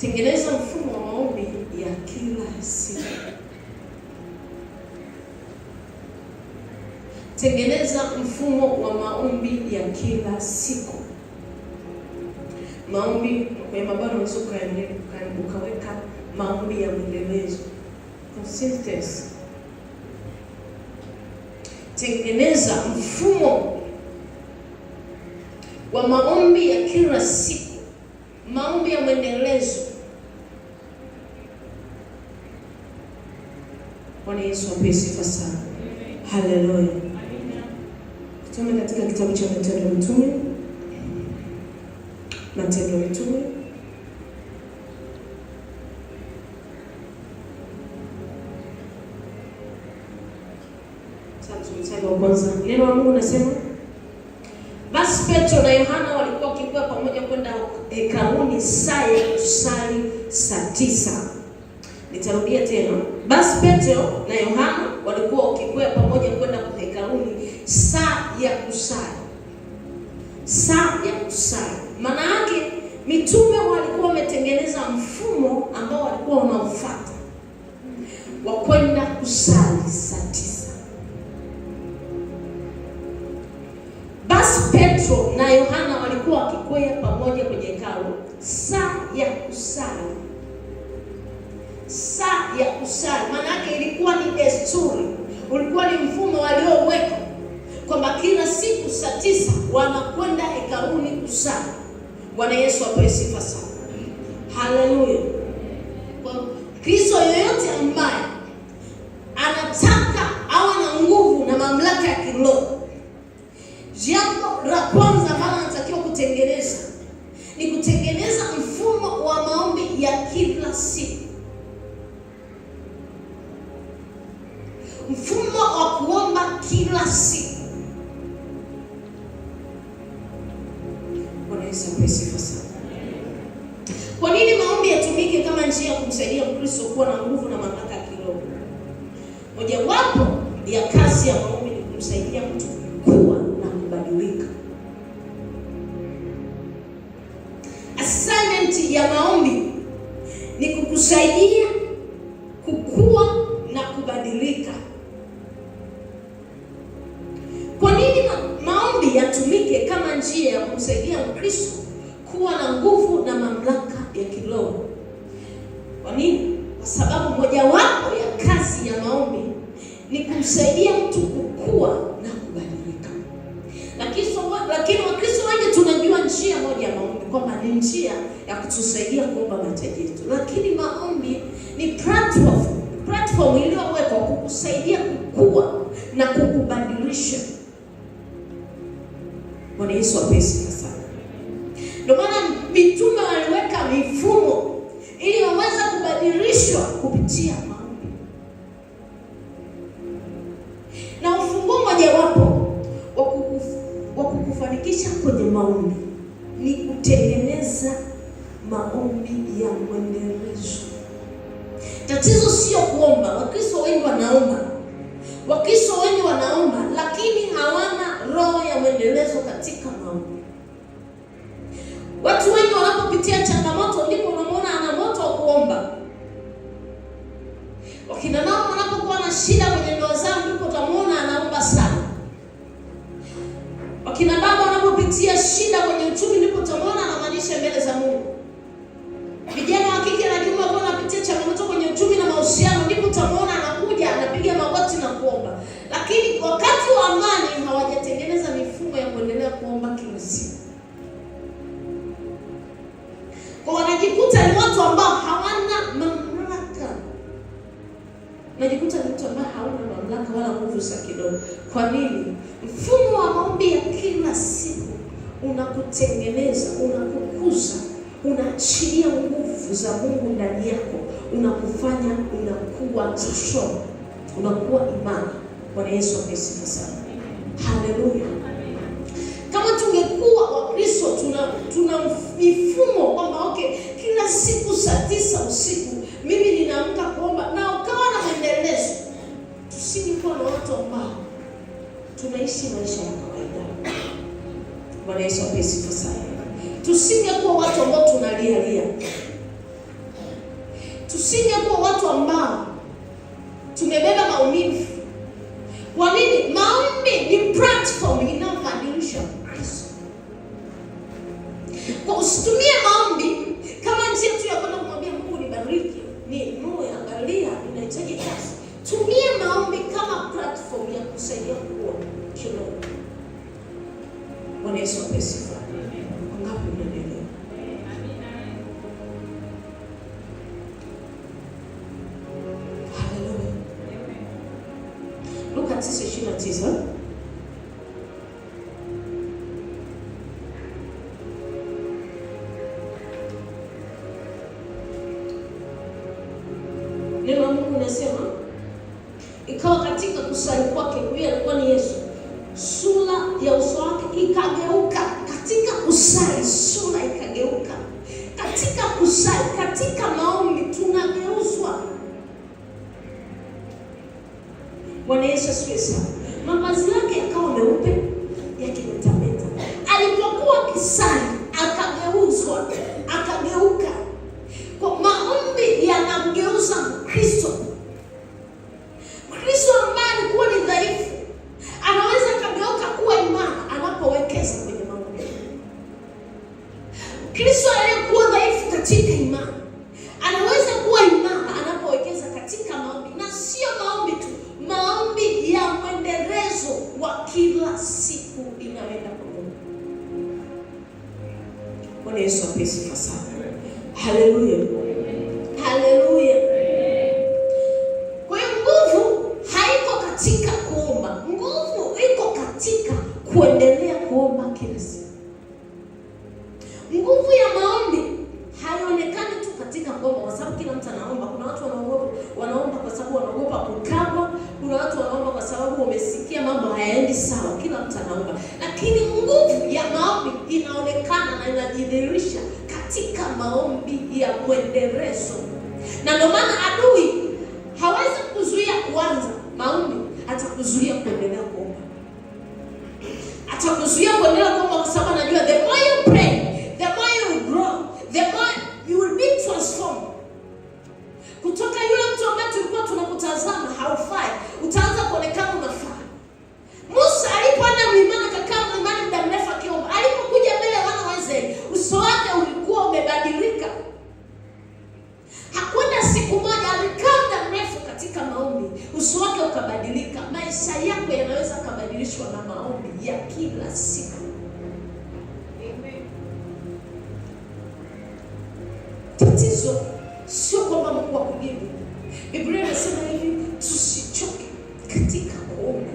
Tengeneza mfumo wa maombi ya kila siku. Tengeneza mfumo wa maombi ya kila siku. Maombi kwenye mabano unaweza ukaweka maombi ya mwendelezo, consistency. Tengeneza mfumo wa maombi ya kila siku, maombi ya mwendelezo. Bwana Yesu apewe sifa sana. Haleluya. Tusome katika kitabu cha Matendo ya Mitume. Matendo ya Mitume 3 mstari wa kwanza. Neno la Mungu nasema, basi Petro na Yohana walikuwa wakikwea pamoja kwenda hekaluni saa ya kusali saa 9. Nitarudia tena. Basi Petro na Yohana walikuwa wakikwea pamoja kwenda hekaluni saa ya kusali. Saa ya kusali. Maana yake mitume walikuwa wametengeneza mfumo ambao walikuwa wanaofuata wa kwenda kusali saa 9. Basi Petro na Yohana walikuwa wakikwea pamoja kwenye hekalu saa ya kusali. Saa ya kusali maana yake ilikuwa ni desturi, ulikuwa ni mfumo walioweka kwamba kila siku saa 9 wanakwenda hekaluni kusali. Bwana Yesu apewe sifa sana. Haleluya. Kwa Kristo yoyote ambaye anataka au ana nguvu na mamlaka ya kiroho, jambo la kwanza ambalo anatakiwa kutengeneza ni kutengeneza mfumo wa maombi ya kila siku. Mfumo wa kuomba kila siku. Bwana Yesu apewe sifa sana. Kwa nini maombi yatumike kama njia ya kumsaidia Mkristo kuwa na nguvu na mamlaka ya kiroho? Mojawapo ya kazi ya maombi ni kumsaidia mtu kukua na kubadilika. Assignment ya maombi ni kukusaidia kukua na kubadilika. Kwa nini maombi yatumike kama njia ya kumsaidia Mkristo kuwa na nguvu na mamlaka ya kiroho? Kwa nini? Kwa sababu mojawapo ya kazi ya maombi ni kumsaidia mtu kukua na kubadilika. Lakini Wakristo wengi tunajua njia moja ya maombi kwamba ni njia ya kutusaidia kuomba mahitaji yetu. Lakini maombi ni platform iliyowekwa kukusaidia kukua na kukubadilisha. Bwana Yesu apewe sifa sana. Ndio maana mitume waliweka mifumo ili waweze kubadilishwa kupitia maombi. Na ufunguo mojawapo wa kukufanikisha kwenye maombi ni kutengeneza maombi ya mwendelezo. Tatizo sio kuomba. Wakristo wengi wanaomba. Wakristo wengi wanaomba lakini hawana roho ya mwendelezo katika maombi. Watu wengi wanapopitia changamoto ndipo unamuona ana moto wa kuomba. Wakina mama wanapokuwa na shida kwenye ndoa zao ndipo utamuona anaomba sana. Wakina baba wanapopitia shida kwenye uchumi ndipo utamuona anamaanisha mbele za Mungu. Vijana wa kike na kiume ambao wanapitia changamoto kwenye uchumi na mahusiano ndipo utamuona anakuja anapiga magoti na kuomba. Lakini wakati wa amani hawajatengeneza mifumo ya kuendelea kuomba kila siku. Kwa wanajikuta ni watu ambao hawana mamlaka. Unajikuta ni mtu ambaye hauna mamlaka wala nguvu za kiroho. Kwa nini? Mfumo wa maombi ya kila siku unakutengeneza, unakukuza, unaachilia nguvu za Mungu ndani yako, unakufanya unakuwa strong, unakuwa imara. Bwana Yesu apewe sifa sana. Haleluya. Kama tungekuwa Wakristo tuna mifumo kwamba okay, kila siku saa 9 usiku mimi ninaamka kuomba na ukawa na maendelezo, tusingekuwa na watu ambao tunaishi maisha ya kawaida. Bwana Yesu apewe sifa sana. Tusingekuwa watu ambao tunalialia. Tusingekuwa watu ambao tumebeba maumivu. Kwa nini? Maombi ni platform inayobadilisha Kristo. Kwa usitumie maombi kama njia tu ya kwenda kumwambia Mungu nibariki, niinue, angalia, ninahitaji kazi. Tumia maombi kama platform ya kusaidia kukua kiroho. Bwana Yesu apewe sifa. Wangapi mnanielewa? Haleluya. Luka 9:29. Neno la Mungu linasema, ikawa katika kusali kwake, huyu alikuwa ni Yesu, sura ya uso wake ikageuka. Katika kusali sura ikageuka. Katika kusali, katika maombi tunageuzwa. Bwana Yesu asifiwe sana. Mavazi yake yakawa meupe yakimetameta. Alipokuwa akisali akageuzwa, akageuka. Kwa maombi yanamgeuza Mkristo. Mkristo ambaye alikuwa ni dhaifu anaweza akageuka kuwa imara anapowekeza kwenye maombi. Mkristo aliyekuwa dhaifu katika imani anaweza kuwa imara anapowekeza katika maombi, na sio maombi tu, maombi ya mwendelezo wa kila siku inayoenda kwa Mungu. Bwana Yesu apewe sifa sana. Haleluya, haleluya. Kwa hiyo nguvu haiko katika kuomba, nguvu iko katika kuendelea kuomba kila siku. Nguvu ya maombi haionekani tu katika kuomba, kwa sababu kila mtu anaomba. Kuna watu wanaogopa, wanaomba kwa sababu wanaogopa kukabwa. Kuna watu wanaomba kwa sababu wamesikia mambo hayaendi sawa. Kila mtu anaomba, lakini nguvu ya maombi inaonekana na inajidhihirisha katika maombi ya mwendelezo. Na ndio maana adui hawezi kuzuia kuanza maombi, atakuzuia kuendelea kuomba. Atakuzuia kuendelea kuomba kwa sababu anajua the more you pray, the more you will grow, the more you will be transformed. Kutoka yule mtu ambaye tulikuwa tunakutazama haufai, utaanza kuonekana unafaa. Musa alipoenda mlimani, akakaa mlimani muda mrefu akiomba. Alipokuja mbele ya wana wa Israeli, uso wake ulikuwa umebadilika. Hakwenda siku moja, alikaa muda mrefu katika maombi, uso wake ukabadilika. Maisha yako yanaweza kubadilishwa na maombi ya kila siku. Tatizo sio kwamba Mungu akujibu. Biblia inasema hivi, tusichoke katika kuomba.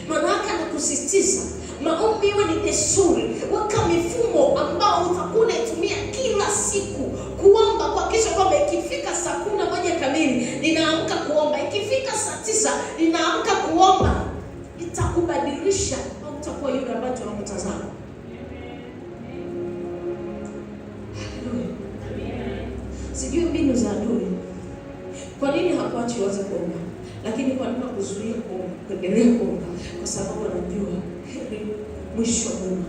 Maana yake anakusisitiza maombi iwe ni desturi. Weka mifumo ambao utakuwa unaitumia kila siku kuomba, kuhakikisha kwamba ikifika saa 11 kamili ninaamka kuomba, ikifika saa 9 ninaamka kuomba. Itakubadilisha, au utakuwa yule ambaye tunamtazama. Haleluya. Sijui mbinu za adui. Kwa nini hakuachi uanze kuomba? Lakini kwa nini hakuzuia kuomba, kuendelea kuomba? Kwa sababu anajua heri mwisho mwema.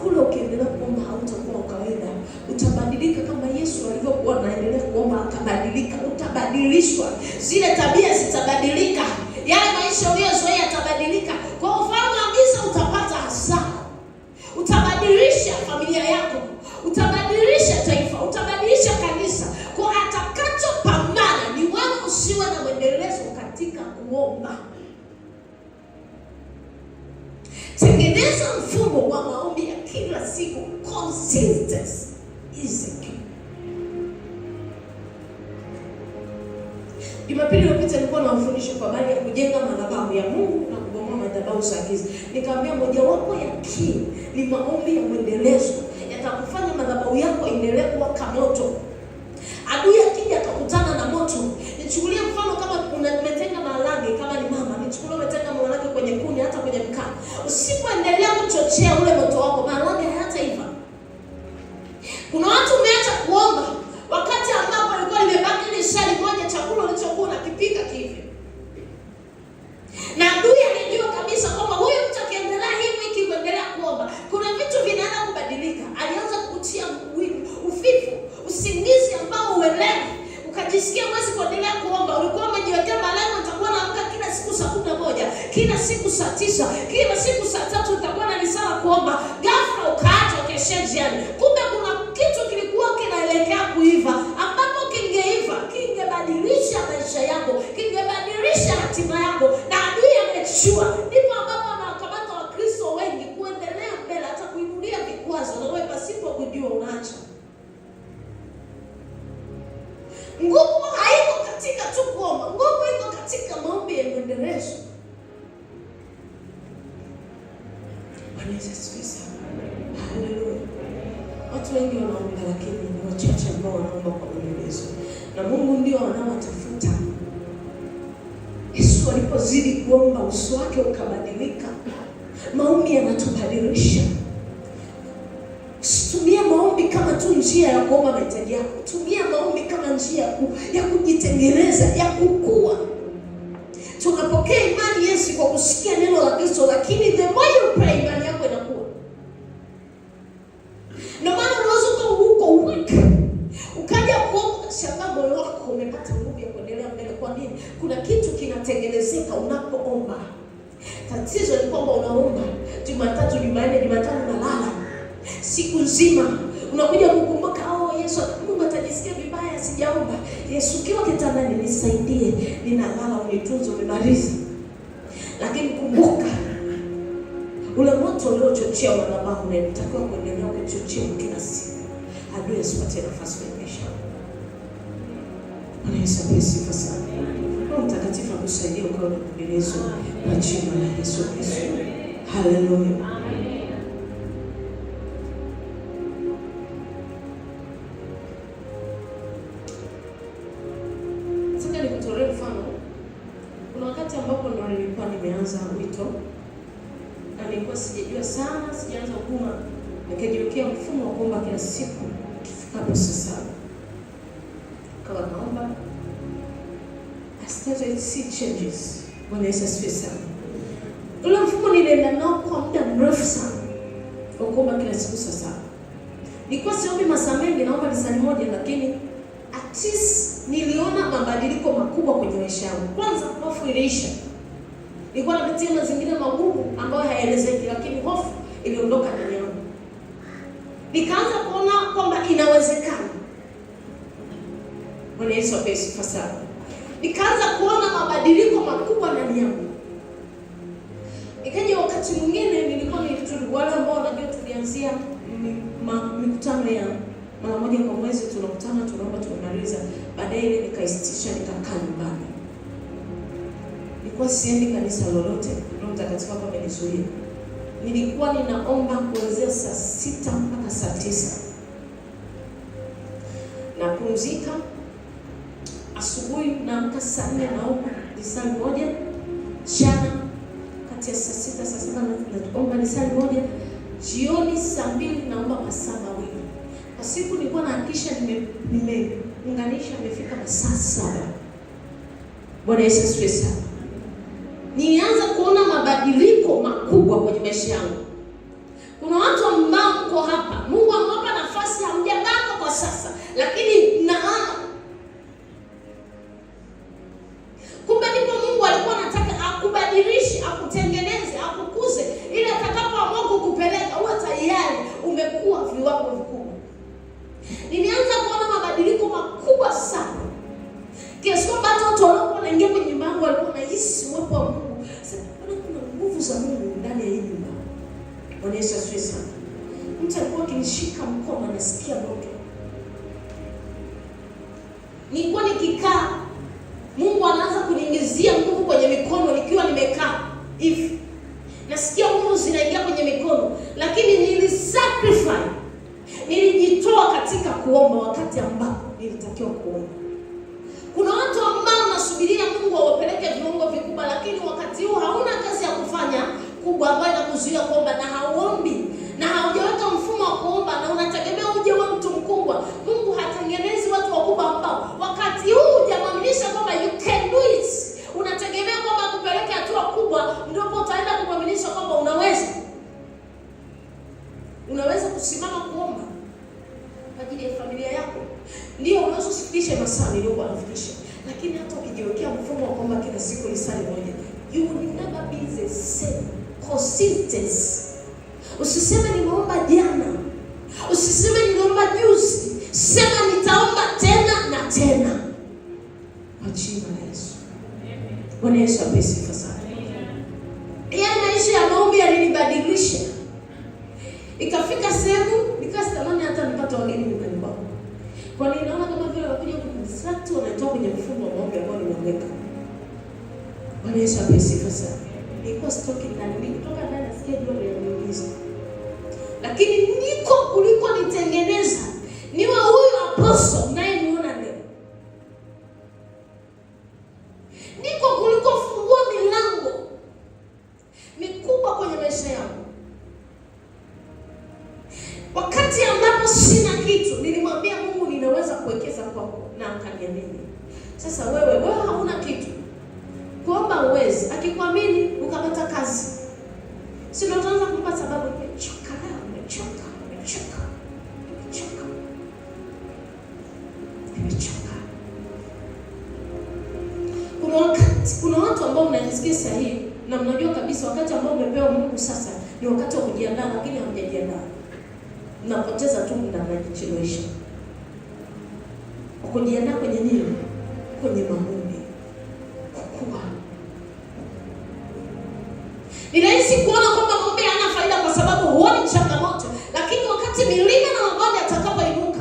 Kule ukiendelea kuomba hautakuwa wa kawaida. Utabadilika kama Yesu alivyokuwa anaendelea kuomba akabadilika. Utabadilishwa. Zile tabia zitabadilika. Yale maisha uliyozoea yatabadilika. Kwa ufalme wa giza utapata hasara. Utabadilisha familia yako, utabadilisha taifa, utabadilisha kanisa. Kwa atakachopambana ni wewe usiwe na mwendelezo katika kuomba. Tengeneza mfumo wa maombi ya kila siku. Consistency is the key. Jumapili iliyopita nilikuwa nawafundisha kwa habari ya kujenga madhabahu ya Mungu na kubomoa madhabahu za giza. Nikamwambia mojawapo ya key ni maombi ya mwendelezo, yatakufanya madhabahu yako endelee kuwaka moto. Adui akija atakutana na moto. Nichukulie mfano kama umetenga maharage, kama ni mama, nichukulie umetenga maharage kwenye kuni, hata kwenye mkaa. Usipoendelea kuchochea ule moto wako, maharage hayataiva. Kuna watu umeacha kuomba wakati ambapo ilikuwa limebaki lisali moja, chakula ulichokuwa unakipika kivi. Na adui alijua kabisa kwamba huyu mtu akiendelea hivi hiki kuendelea kuomba, kuna vitu vinaanza kubadilika. Alianza kukutia uvivu, usingizi. Ukajisikia huwezi kuendelea kuomba. Ulikuwa umejiwekea malengo, nitakuwa naamka kila siku saa 11, kila siku saa 9, kila siku saa 3 nitakuwa na risala kuomba. Ghafla ukaacha, ukaishia njiani. Kumbe kuna kitu kilikuwa kinaelekea kuiva, ambapo kingeiva kingebadilisha maisha yako, kingebadilisha hatima yako, na adui amechua. Ndipo ambapo anawakamata Wakristo wengi kuendelea mbele, hata kuinulia vikwazo, na wewe pasipo kujua unaacha. Nguvu haiko katika tu kuomba, nguvu iko katika maombi ya mwendelezo. Bwana Yesu asifiwe sana. Haleluya. Watu wengi wanaomba, lakini ni wachache ambao wanaomba kwa mwendelezo, na Mungu ndio anaowatafuta. Yesu alipozidi kuomba uso wake ukabadilika. Maombi yanatubadilisha. Usitumie maombi kama tu njia ya kuomba mahitaji yako. Tumia maombi kama njia ya kujitengeneza, ya kukua. Tunapokea imani Yesu kwa kusikia neno la Kristo, lakini the more you pray, imani yako inakuwa. Ndio maana unaweza ukawa uko weak, ukaja kuomba, shangaa moyo wako umepata nguvu ya kuendelea mbele. Kwa nini? Kuna kitu kinatengenezeka unapoomba. Tatizo ni kwamba unaomba Jumatatu, Jumanne, Jumatano unalala siku nzima, unakuja kukumbuka, oh, Yesu, Mungu atajisikia vibaya sijaomba. Yesu, ukiwa kitandani, nisaidie, ninalala, unitunze, umemaliza. Lakini kumbuka ule moto uliochochea madhabahu unatakiwa kuendelea kuchochea kila siku, adui asipate nafasi kwenye maisha yako. Bwana Yesu apewe sifa sana. Roho Mtakatifu akusaidie ukawe na mwendelezo kwa jina la Yesu Kristo. Haleluya. Nataka nikutolee mfano. Kuna wakati ambapo ndo nilikuwa nimeanza wito na nilikuwa sijajua sana, sijaanza huduma, nikajiwekea mfumo wa kuomba kila siku ikifikapo saa 7. Kawa naomba, I started to see changes. Bwana Yesu asifiwe sana. Ule mfumo nilienda nao kwa muda mrefu sana wa kuomba kila siku saa 7. Nilikuwa siombi masaa mengi, naomba lisaa moja, lakini at least niliona mabadiliko makubwa kwenye maisha yangu. Kwanza, hofu iliisha. Nilikuwa napitia mazingira magumu ambayo hayaelezeki, lakini hofu iliondoka ndani yangu. Nikaanza kuona kwamba inawezekana. Bwana Yesu apewe sifa sana. Nikaanza kuona mabadiliko makubwa ndani yangu. Ikaja wakati mwingine nilikuwa wale ambao wanajua tulianzia mikutano ya mara moja kwa mwezi, tunakutana, tunaomba, tunamaliza. Baadaye ile nikaisitisha, nikakaa nyumbani. Nilikuwa siendi kanisa lolote, Roho Mtakatifu hapa amenizuia. Nilikuwa ninaomba kuanzia saa 6 mpaka saa 9. Napumzika asubuhi, naamka saa 4 naomba lisaa moja, mchana kati ya saa 6 saa 7 naomba lisaa moja, jioni saa 2 naomba masaa 2. Kwa siku nilikuwa nahakikisha nimeunganisha nimefika masaa 7. Bwana Yesu asifiwe sana. Nilianza kuona mabadiliko makubwa kwenye maisha yangu. Kuna watu ambao mko hapa, Mungu amewapa nafasi, hamjabaka kwa sasa, lakini naona kumbe ndipo Mungu alikuwa anataka akubadilishe, akutengeneze, akukuze, ili atakapoamua kukupeleka uwe tayari umekuwa viwango vikubwa. Nilianza kuona mabadiliko makubwa sana kiasi kwamba hata watu waliokuwa wanaingia kwenye nyumba yangu walikuwa wanahisi uwepo wa Mungu. Sasa mbona kuna nguvu za Mungu ndani ya hii nyumba? Bwana Yesu asifiwe sana. Mtu alikuwa akinishika mkono anasikia moto. Nilikuwa nikikaa, Mungu anaanza kuniingizia nguvu kwenye mikono nikiwa nimekaa hivi. Nasikia nguvu zinaingia kwenye mikono, lakini nilisacrifice. Nilijitoa katika kuomba wakati ambapo nilitakiwa kuomba. Kuna watu ambao wanasubiria Mungu awapeleke viwango vikubwa, lakini wakati huu hauna kazi ya kufanya kubwa ambayo inakuzuia kuomba, na hauombi na haujaweka mfumo wa kuomba, na unategemea uje uwe mtu mkubwa. Mungu hatengenezi watu wakubwa ambao wakati huu hujamwaminisha kwamba you can do it. Unategemea kwamba akupeleke hatua kubwa, ndipo utaenda kumwaminisha kwamba unaweza. Unaweza kusimama kuomba kwa ajili ya familia yako. Ndio, unaweza usifikishe masaa masaa niliyokuwa nafikisha. Lakini hata ukijiwekea mfumo wa kwamba kila siku ni saa moja, you will never be the same. Consistency. Usiseme nimeomba jana, usiseme nimeomba juzi, sema nitaomba tena na tena, kwa jina la Yesu. Bwana Yesu apewe sifa sana. Yaani maisha ya maombi yalinibadilisha. Ikafika sehemu nikawa sitamani hata nipate wageni nyumbani kwangu. Kwa nini? Naona kama vile wanakuja kunidistract, wanatoka kwenye mfumo wa maombi ambao nimeweka. Bwana Yesu apewe sifa sana. Nilikuwa sitoki ndani, nikitoka ndani nasikia jua linaniumiza. Lakini niko kuliko nitengeneza niwe huyu apostle mnayemuona leo. Niko kuliko fungua milango mikubwa kwenye maisha yangu. Wakati ambapo sina kitu, nilimwambia Mungu ninaweza kuwekeza kwako na akaniamini. Sasa wewe hauna kitu. Kuomba uwezi, akikuamini ukapata kazi. Si ndio utaanza kumpa sababu, nimechoka leo, nimechoka, nimechoka. Nimechoka. Nimechoka. Kuna wakati, kuna watu ambao mnanisikia sahihi na mnajua kabisa wakati ambao umepewa Mungu sasa ni wakati wa kujiandaa, lakini hamjajiandaa. Mnapoteza tu muda, mnajichelewesha. Kujiandaa kwenye nini? Kwenye maombi. Kukua. Ni rahisi kuona kwamba maombi hayana faida kwa sababu huoni changamoto, lakini wakati milima na mabonde atakapoinuka,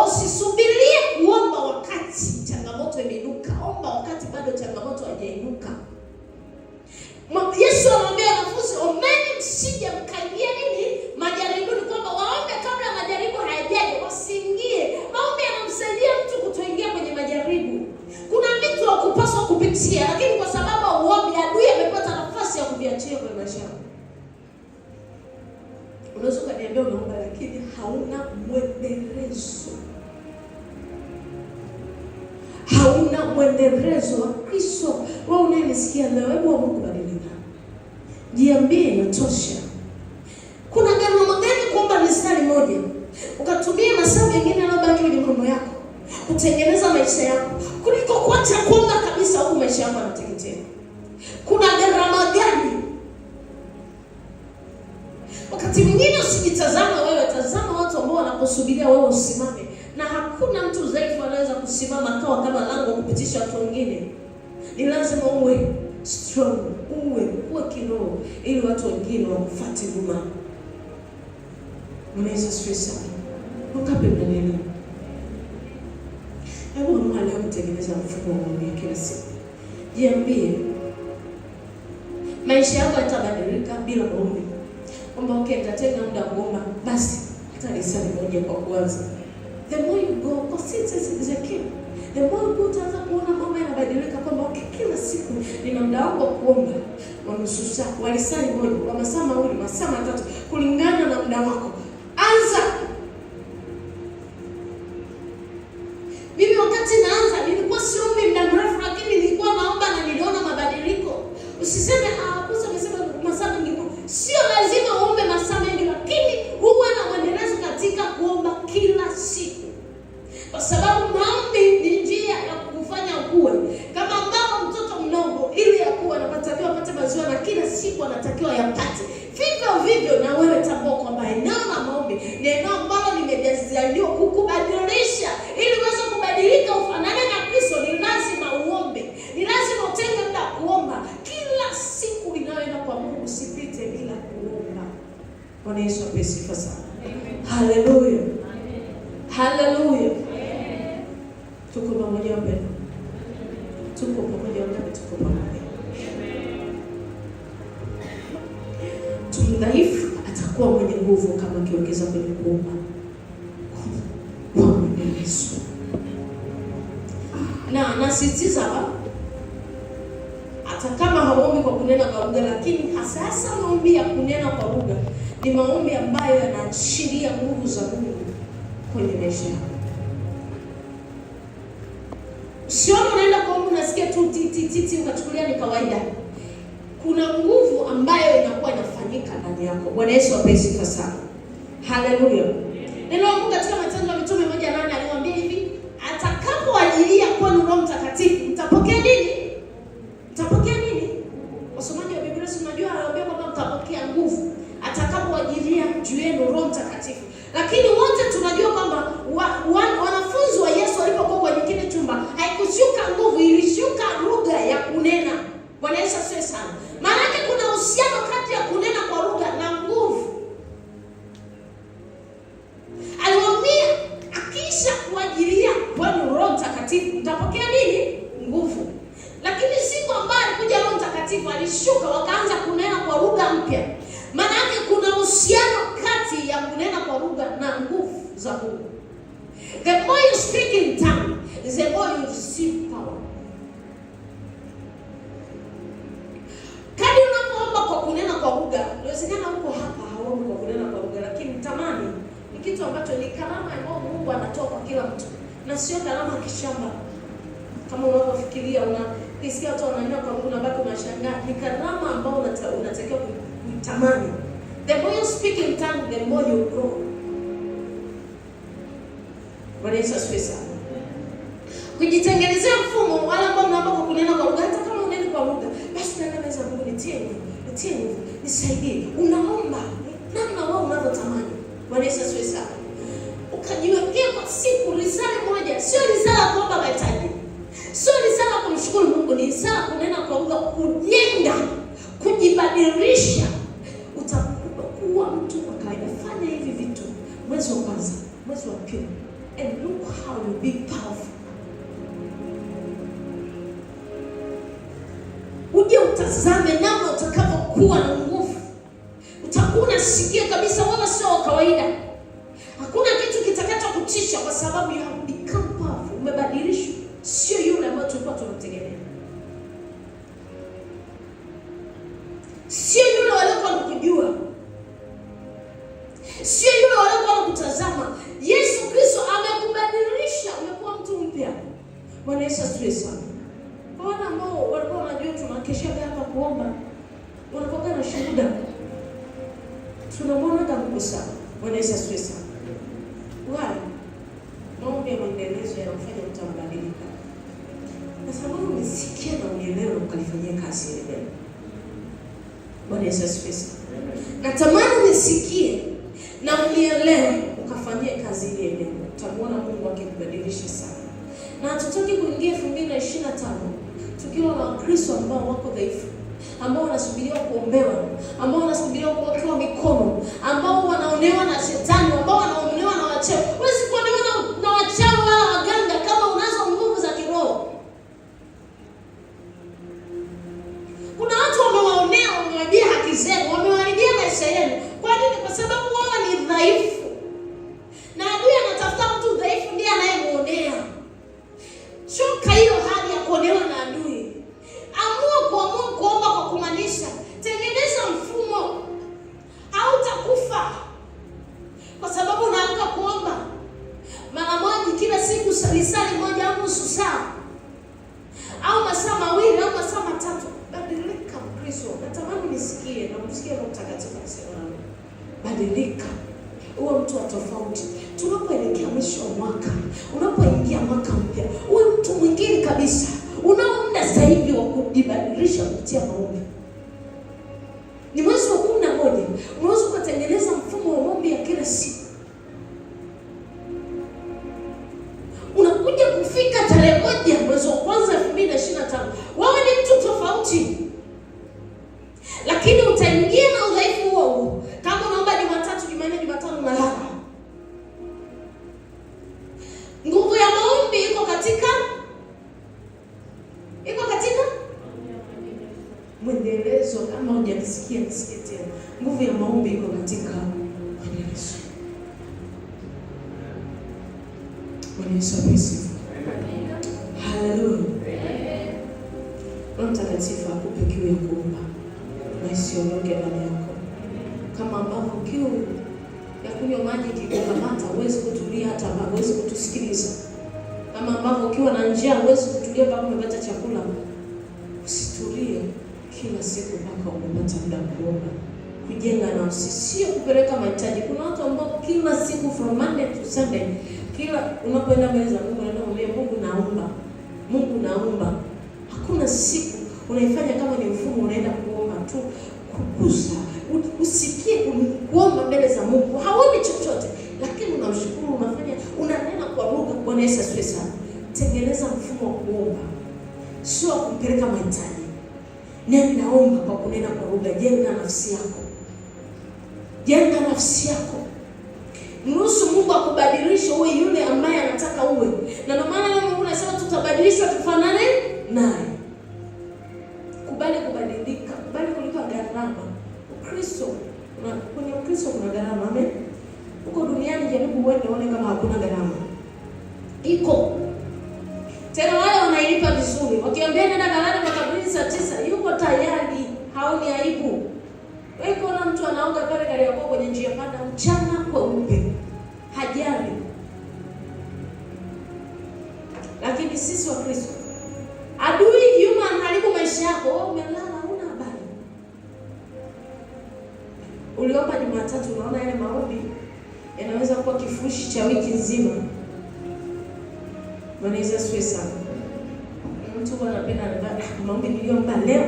usisubirie kuomba wakati changamoto imeinuka. Omba wakati bado changamoto haijainuka. Yesu anawaambia wanafunzi, ombeni msije mkaingia nini? Majaribuni, kwamba waombe kabla majaribu hayajaja, wasiingie. Maombi yanamsaidia mtu kutoingia kwenye majaribu. Kuna vitu hakupaswa kupitia, lakini kwa sababu uombi, adui amepata nafasi ya kuviachia kwenye maisha yako. Unaweza ukaniambia unaomba lakini hauna mwendelezo. Hauna mwendelezo wa Kristo. Wewe unayenisikia leo, hebu amua kubadilika. Jiambie inatosha. Kuna gharama gani kuomba mistari moja ukatumia masaa mengine yanayobaki kwenye mambo yako kutengeneza maisha yako kuliko kuacha kuomba kabisa huku maisha yako yanateketea? Kuna gharama gani? Wakati mwingine usijitazame wewe, tazama watu ambao wanakusubiria wewe usimame. Na hakuna mtu dhaifu anaweza kusimama akawa kama lango kupitisha watu wengine. Ni lazima uwe strong, uwe kiroho ili watu wengine wakufuate nyuma. Bwana Yesu asifiwe sana. Wangapi mnanielewa? Hebu amua leo kutengeneza mfumo wa maombi ya kila siku. Jiambie maisha yako yatabadilika bila maombi. Kwamba okay, nitatenga muda wa kuomba basi hata lisali moja kwa kuanza. The more you go, consistency is a key. The more you go, utaanza kuona mambo yanabadilika kwamba okay, kila siku nina muda wangu wa kuomba wa nusu saa, wa lisali moja, wa masaa mawili, masaa matatu, kulingana na muda wako. Anza. Mimi wakati naanza nilikuwa siombi muda mrefu, lakini nilikuwa naomba na niliona mabadiliko. Usiseme aposa amesema masaa mengi. Sio lazima uombe masaa mengi, lakini uwe na mwendelezo katika kuomba kila siku. Kwa sababu maombi ni njia ya kukufanya ukue. Kama ambavyo mtoto mdogo ili akue anatakiwa apate maziwa na kila siku anatakiwa yapate. Vivyo vivyo na wewe tambua kwamba eneo la maombi ni eneo ambalo limejaziliwa kukubadilisha. Ili uweze kubadilika ufanane na Kristo ni lazima uombe. Ni lazima utenge muda kuomba. Kila siku inayoenda kwa Mungu usipite bila kuomba. Bwana Yesu apewe sifa sana. Haleluya. Haleluya. Tuko pamoja wapendwa. Tuko pamoja wapendwa, tuko pamoja. Mtu mdhaifu atakuwa mwenye nguvu kama akiongeza kwenye kuomba kwa mwendelezo. Na nasisitiza hapa, hata kama hauombi kwa kunena kwa lugha, lakini hasa hasa maombi ya kunena kwa lugha ni maombi ambayo yanaashiria nguvu za Mungu kwenye maisha yako. Usione unaenda kwa Mungu unasikia tu ti ti ti ti ukachukulia ni kawaida. Kuna nguvu ambayo inakuwa inafanyika ndani yako. Bwana Yesu apewe sifa sana. Haleluya. Neno la Mungu katika Matendo ya Mitume 1:8 aliwaambia hivi, atakapoajilia Mtakatifu alishuka, wakaanza kunena kwa lugha mpya. Maana yake kuna uhusiano kati ya kunena kwa lugha na nguvu za Mungu. The more you speak in tongue, the more you receive power. Kadri unapoomba kwa kunena kwa lugha, inawezekana huko hapa hauombi kwa kunena kwa lugha, lakini tamani ni kitu ambacho ni karama ambayo Mungu anatoa kwa kila mtu, na sio karama ya kishamba kama unavyofikiria. Unakisikia watu wananena kwa lugha unabaki unashangaa. Ni karama ambayo unatakiwa kuitamani. The more you speak in tongue, the more you grow. Bwana Yesu asifiwe sana. Kujitengenezea mfumo, wale ambao mnaomba kwa kunena kwa lugha, hata kama uneni kwa lugha, basi unaenda mbele za Mungu, nitie nguvu, nitie nguvu, nisaidie. Unaomba namna wewe unavyotamani. Bwana Yesu asifiwe sana. Ukajiwekea kwa siku risala moja, sio risala kuomba mahitaji, sio risala kumshukuru Mungu, ni risala kunena kwa lugha, kujenga, kujibadilisha. Utakuwa mtu wa kawaida. Fanya hivi vitu mwezi wa kwanza, mwezi wa pili, and look how you be powerful. Uje utazame namna utakavyokuwa na nguvu. Utakuwa unasikia kabisa wewe sio wa kawaida. Hakuna kitu kitakachokutisha kwa sababu you have become powerful. Umebadilishwa, sio yule ambaye tulikuwa tunamtegemea, sio yule waliokuwa wanakujua, sio yule waliokuwa wanakutazama. Yesu Kristo amekubadilisha, umekuwa mtu mpya. Bwana Yesu asifiwe sana. Kwa wale ambao walikuwa wanajua tunakeshaga hapa kuomba, wanakuwa na shuhuda, tunamwona Mungu sana. Bwana Yesu asifiwe sana. Why? Maombi ya maendelezo yanamfanya mtu abadilika. Na sababu unisikie na unielewe ukalifanyia kazi ile neno. Bwana Yesu asifiwe sana. Natamani unisikie na unielewe ukafanyie kazi ile neno. Utamuona Mungu akikubadilisha sana. Na hatutaki kuingia 2025 tukiwa na Wakristo ambao wako dhaifu, ambao wanasubiriwa kuombewa, ambao wanasubiriwa kuwekewa mikono, ambao wanaonewa na shetani, ambao wanaonewa na wachawi. Huwezi kuonewa na wachawi wala waganga kama unazo nguvu za kiroho. Kuna watu wamewaonea, wamewaibia haki zenu, wamewaharibia maisha yenu. Kwa nini? Kwa sababu wao ni dhaifu, na adui anatafuta mtu dhaifu ndiye anayemuonea. Choka hiyo hali ya kuonewa na adui. Amua kuamua kuomba kwa kumaanisha. Tengeneza mfumo. Hautakufa kwa sababu unaamka kuomba mara moja kila siku, lisali moja au nusu saa au masaa mawili au masaa matatu. Badilika Mkristo. Natamani nisikie na msikie Roho Mtakatifu akisema nawe. Badilika, uwe mtu wa tofauti. Tunapoelekea mwisho wa mwaka, unapoingia mwaka mpya, uwe mtu mwingine kabisa. Unao muda sasa hivi wa kujibadilisha kupitia maombi. Ni mwezi wa 11, unaweza ukatengeneza mfumo wa maombi ya kila siku. Unakuja kufika tarehe 1 mwezi wa kwanza 2025, wewe ni mtu tofauti, lakini utaingia na udhaifu huo huo. Kama unaomba Jumatatu, Jumanne, Jumatano unalala. Nguvu ya maombi iko katika mwendelezo. Kama hujanisikia nisikie tena. Nguvu ya maombi iko katika mwendelezo. Bwana Yesu asifiwe. Haleluya. Roho Mtakatifu akupe kiu ya kuomba na isiondoke ndani yako. Kama ambavyo kiu ya kunywa maji ikikukamata huwezi kutulia, hata huwezi kutusikiliza. Kama ambavyo ukiwa na njaa huwezi kutulia mpaka umepata chakula. Usitulie kila siku mpaka umepata muda kuomba, kujenga nafsi, sio kupeleka mahitaji. Kuna watu ambao kila siku from Monday to Sunday, kila unapoenda mbele za Mungu unaenda kumwambia Mungu naomba, Mungu naomba. Hakuna siku unaifanya kama ni mfumo, unaenda kuomba tu kukuza, usikie kuomba mbele za Mungu. Haombi chochote, lakini unamshukuru, unafanya, unanena kwa lugha. Bwana Yesu asifiwe sana. Tengeneza mfumo wa kuomba, sio kumpeleka mahitaji. Nenda omba kwa kunena kwa lugha. Jenga nafsi yako, jenga nafsi yako. Mruhusu Mungu akubadilishe uwe yule ambaye anataka uwe. Na ndio maana leo Mungu anasema tutabadilishwa tufanane naye. Kubali kubadilishwa. Mkristo kuna gharama, amen. Huko duniani jaribu uende uone kama hakuna gharama. Iko. Tena wale wanailipa vizuri. Wakiambia nenda ghalani makaburini saa 9, yuko tayari, haoni aibu. Wewe kuna mtu anaoga pale Kariakoo kwenye njia panda mchana kweupe. Hajali. Lakini sisi wa Kristo, adui yuma anaharibu maisha yako, wewe umelala huna habari. Uliomba Jumatatu, unaona yale maombi yanaweza kuwa kifurushi cha wiki nzima. Bwana Yesu asifiwe sana. Mtu anapenda maombi niliomba leo,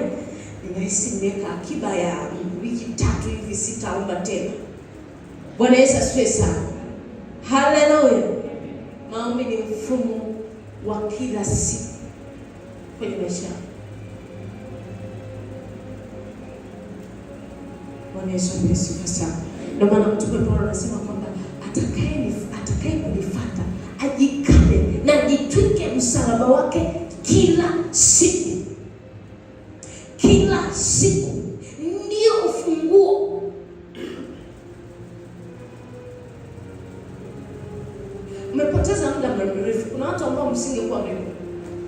ninahisi nimeweka akiba ya wiki 3 hivi, sitaomba tena. Bwana Yesu asifiwe sana. Haleluya. Maombi ni mfumo wa kila siku kwenye maisha. Bwana Yesu asifiwe sana. Ndio maana Mtume Paulo anasema kwamba atakaye kunifuata ajikane na ajitwike msalaba wake kila siku. Kila siku ndio ufunguo. Umepoteza muda mrefu. Kuna watu ambao msingekuwa mlipo.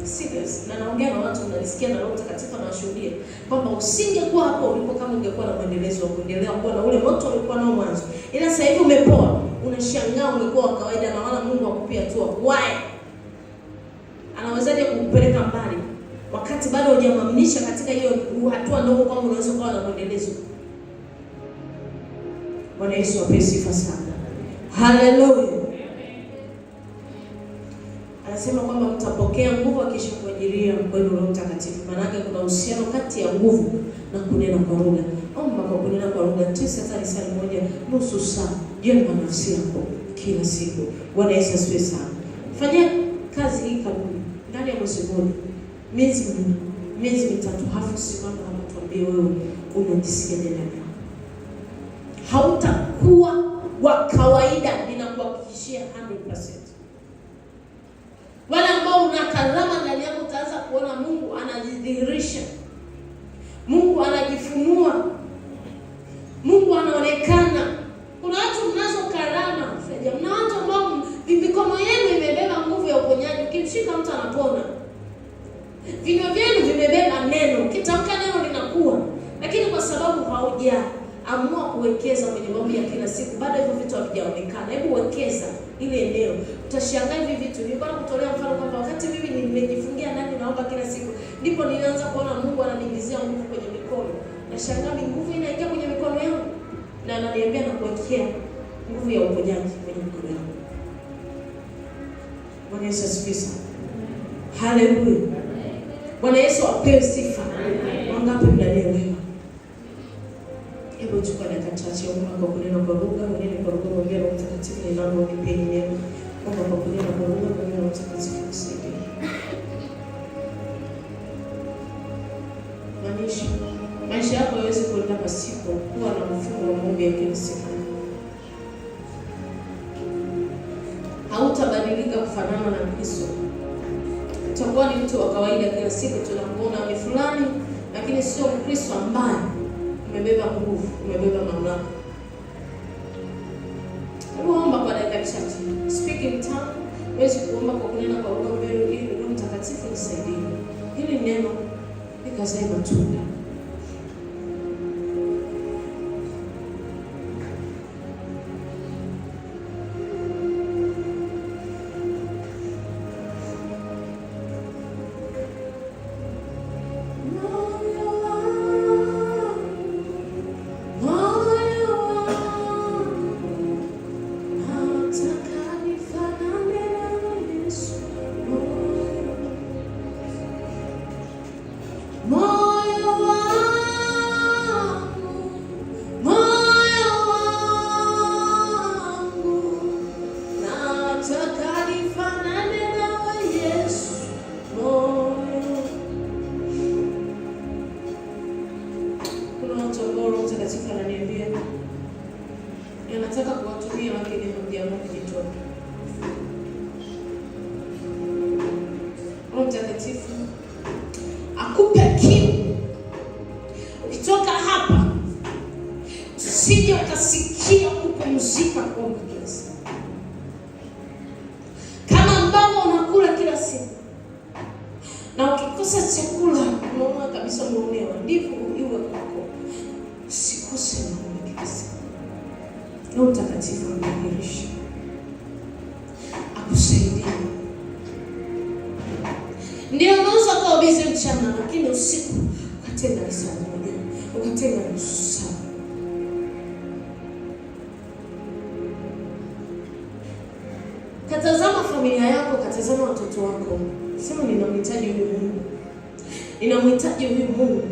Serious. Na naongea na watu, mnanisikia na Roho Mtakatifu anawashuhudia kwamba usingekuwa hapo ulipo kama ungekuwa na mwendelezo wa kuendelea kuwa na ule moto ulikuwa nao mwanzo. Ila sasa hivi umepoa, unashangaa umekuwa wa kawaida na wala Mungu hakupia hatua. Why? Anawezaje kukupeleka mbali wakati bado hujamwaminisha katika hiyo hatua ndogo kwamba unaweza kuwa na mwendelezo? Bwana Yesu apewe sifa sana. Haleluya. Anasema kwamba mtapokea nguvu akisha kuajiria kwenu Roho Mtakatifu. Maana yake kuna uhusiano kati ya nguvu na kunena kwa lugha. Omba kwa kunena kwa lugha 9 hata saa moja, nusu saa. Jenga nafsi yako kila siku. Bwana Yesu asifiwe sana. Fanya kazi hii kanuni ndani ya mwezi mmoja, miezi miwili, miezi mitatu, halafu simama hapa tuambie wewe unajisikia ndani yako. Hautakuwa wa kawaida, ninakuhakikishia 100%. Wale ambao una karama ndani yako utaanza kuona Mungu anajidhihirisha. Mungu anajifunua. Mungu anaonekana. Kuna watu mnazo karama, mna watu ambao mikono yenu imebeba nguvu ya uponyaji. Ukimshika mtu anapona. Vinywa vyenu vimebeba neno, ukitamka neno linakuwa. Lakini kwa sababu haujaamua kuwekeza kwenye mambo ya kila siku, bado hivyo vitu havijaonekana. Hebu wekeza ile eneo, utashangaa hivi vitu. Nilikuwa nakutolea mfano kwamba wakati mimi nimejifungia ndani naomba kila siku, ndipo nilianza kuona Mungu ananiingizia nguvu kwenye mikono. Nashangaa nguvu inaingia kwenye mikono yangu, na ananiambia na kuwekea nguvu ya uponyaji kwenye mikono yangu. Bwana Yesu asifiwe sana. Haleluya. Bwana Yesu apewe sifa. Wangapi mnanielewa? Hebu chukua dakika chache, omba kwa kunena kwa lugha, unene kwa lugha, mwambie Roho Mtakatifu ninaomba unipe neema. Omba kwa kunena kwa lugha, mwambie Roho Mtakatifu nisaidie. Maanisha maisha yako hayawezi kuenda pasipo kuwa na mfumo wa maombi ya kila siku. Hautabadilika kufanana na Kristo. Utakuwa ni mtu wa kawaida kila siku, tunakuona ni fulani, lakini sio Mkristo ambaye umebeba nguvu, umebeba mamlaka. Hebu omba kwa dakika chache. Speak in tongue. Huwezi kuomba kwa kunena kwa lugha mbele ili Roho Mtakatifu nisaidie. Hili neno likazae matunda. Nataka kuwatumia lakini hamjaamua kujitoa. Roho Mtakatifu akupe kiu. Ukitoka hapa usije ukasikia Hautapumzika kuomba kila siku, kama ambavyo unakula kila siku na ukikosa chakula unaona kabisa umeonewa, ndivyo iwe kwako. Usikose maombi kila siku. Roho Mtakatifu akuimarishe, akusaidie. Ndio unaweza kuwa busy mchana, lakini usiku ukatenga saa moja, ukatenga nusu saa. Katazama familia yako, katazama watoto wako, sema ninamhitaji huyu Mungu, ninamhitaji huyu Mungu.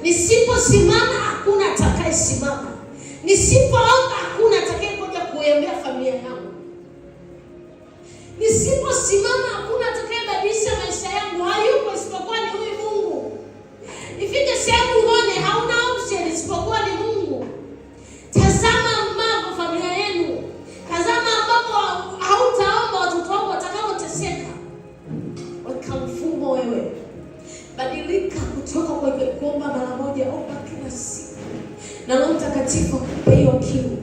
Nisiposimama hakuna atakayesimama, nisipoomba hakuna atakayekuja kuiambia familia yangu, nisiposimama hakuna atakayebadilisha maisha yangu. Hayupo isipokuwa ni huyu Mungu. Ifike sehemu uone hauna option isipokuwa ni Mungu. Tazama ambavyo familia yenu, tazama ambapo hautaomba watoto wako watakaoteseka. Weka mfumo wewe, badilika kutoka kwa kuomba mara moja, omba kila siku, na Roho Mtakatifu akupe hiyo kiu,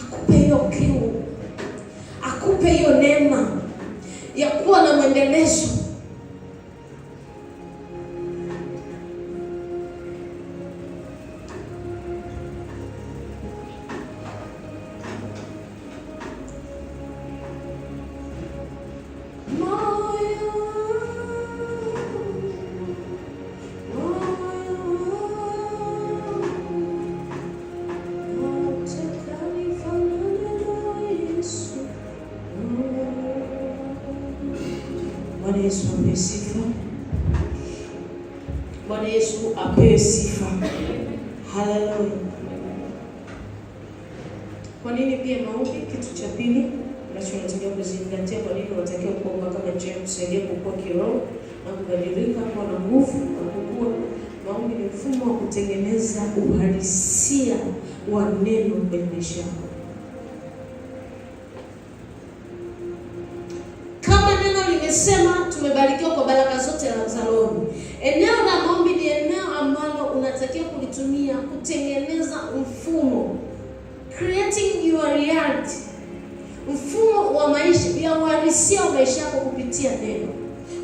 akupe hiyo kiu, akupe hiyo neema ya kuwa na mwendelezo. Bwana Yesu apewe sifa. Bwana Yesu apewe sifa. Haleluya. Kwa nini pia maombi? Kitu cha pili ambacho unatakiwa kuzingatia, kwa nini unatakiwa kuomba kama njia ya kusaidia kukua kiroho na kubadilika, kuwa na nguvu na kukua. Maombi ni mfumo wa kutengeneza uhalisia wa neno kwenye maisha yako. Kama neno limesema tumebarikiwa kwa baraka zote za roho. Eneo la maombi ni eneo ambalo unatakiwa kulitumia kutengeneza mfumo, creating your reality, mfumo wa maisha ya uhalisia wa maisha yako kupitia neno,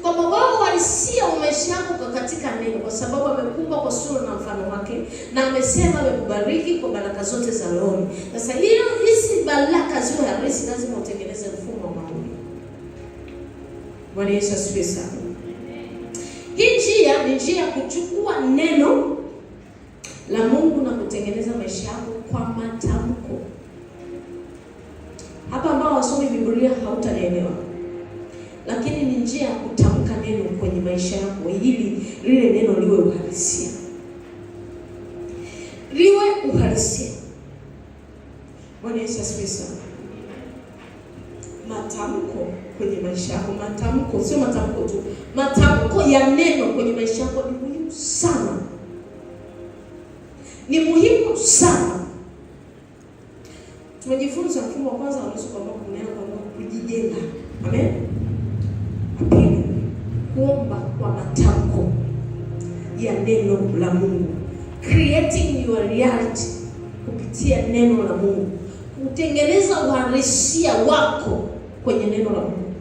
kwamba wewe uhalisia wa maisha yako kwa katika neno, kwa sababu amekuumba kwa sura na mfano wake na amesema amekubariki kwa baraka zote za roho. Sasa hiyo hizi baraka ziwe halisi, lazima utengeneze mfumo wa maombi. Bwana Yesu asifiwe sana. Hii njia ni njia ya kuchukua neno la Mungu na kutengeneza maisha yako kwa matamko. Hapa ambao wasomi Biblia hautanielewa, lakini ni njia ya kutamka neno kwenye maisha yako ili lile neno liwe uhalisia, liwe uhalisia. Bwana Yesu asifiwe sana. Matamko kwenye maisha yako, matamko sio matamko tu, matamko ya neno kwenye maisha yako ni muhimu sana, ni muhimu sana. Tumejifunza mfumo wa kwanza unaweza kuamua kunena kwa kujijenga, amen. Pili, kuomba kwa matamko ya neno la Mungu, creating your reality kupitia neno la Mungu, kutengeneza uhalisia wako kwenye neno la Mungu.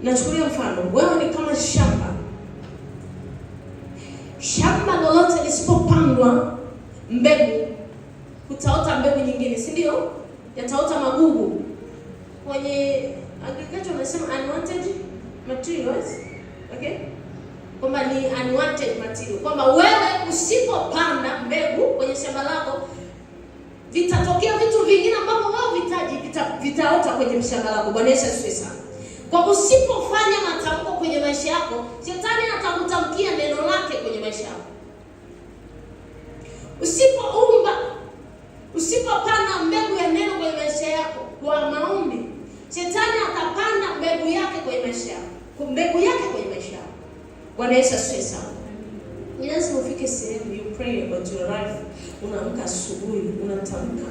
Nachukulia mfano, wewe ni kama shamba. Shamba lolote lisipopandwa mbegu, kutaota mbegu nyingine, si ndio? Yataota magugu. Kwenye agriculture wanasema unwanted materials, okay? Kwamba ni unwanted material, kwamba wewe usipopanda mbegu kwenye shamba lako vitatokea vitu vingine ambavyo wewe vitaji vitaota kwenye shamba lako. Bwana Yesu asifiwe sana. Kwa usipofanya matamko kwenye maisha yako, shetani atakutamkia neno lake kwenye maisha yako. Usipoumba, usipopanda mbegu ya neno kwenye maisha yako kwa maombi, shetani atapanda mbegu yake kwenye maisha yako, mbegu yake kwenye maisha yako. Bwana Yesu asifiwe sana. Ni lazima ufike sehemu you pray about your life. Unaamka asubuhi unatamka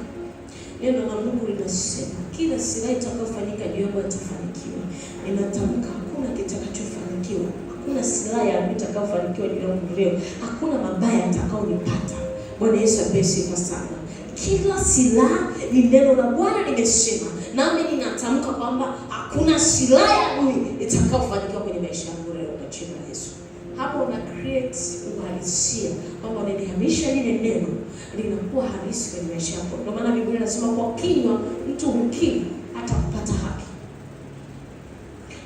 neno la Mungu linasema kila silaha itakayofanyika juu yangu itafanikiwa. Ninatamka hakuna kitakachofanikiwa, hakuna silaha ya adui itakayofanikiwa juu yangu leo, hakuna mabaya yatakayonipata. Bwana Yesu apewe sifa sana. Kila silaha ni neno la Bwana limesema, nami ninatamka kwamba hakuna silaha ya adui itakayofanikiwa kwenye maisha yangu leo kwa jina la Yesu. Hapo una create uhalisia kwamba unalihamisha lile neno linakuwa halisi kwenye maisha yako. Ndio maana Biblia inasema kwa kinywa mtu hukiri hata kupata haki.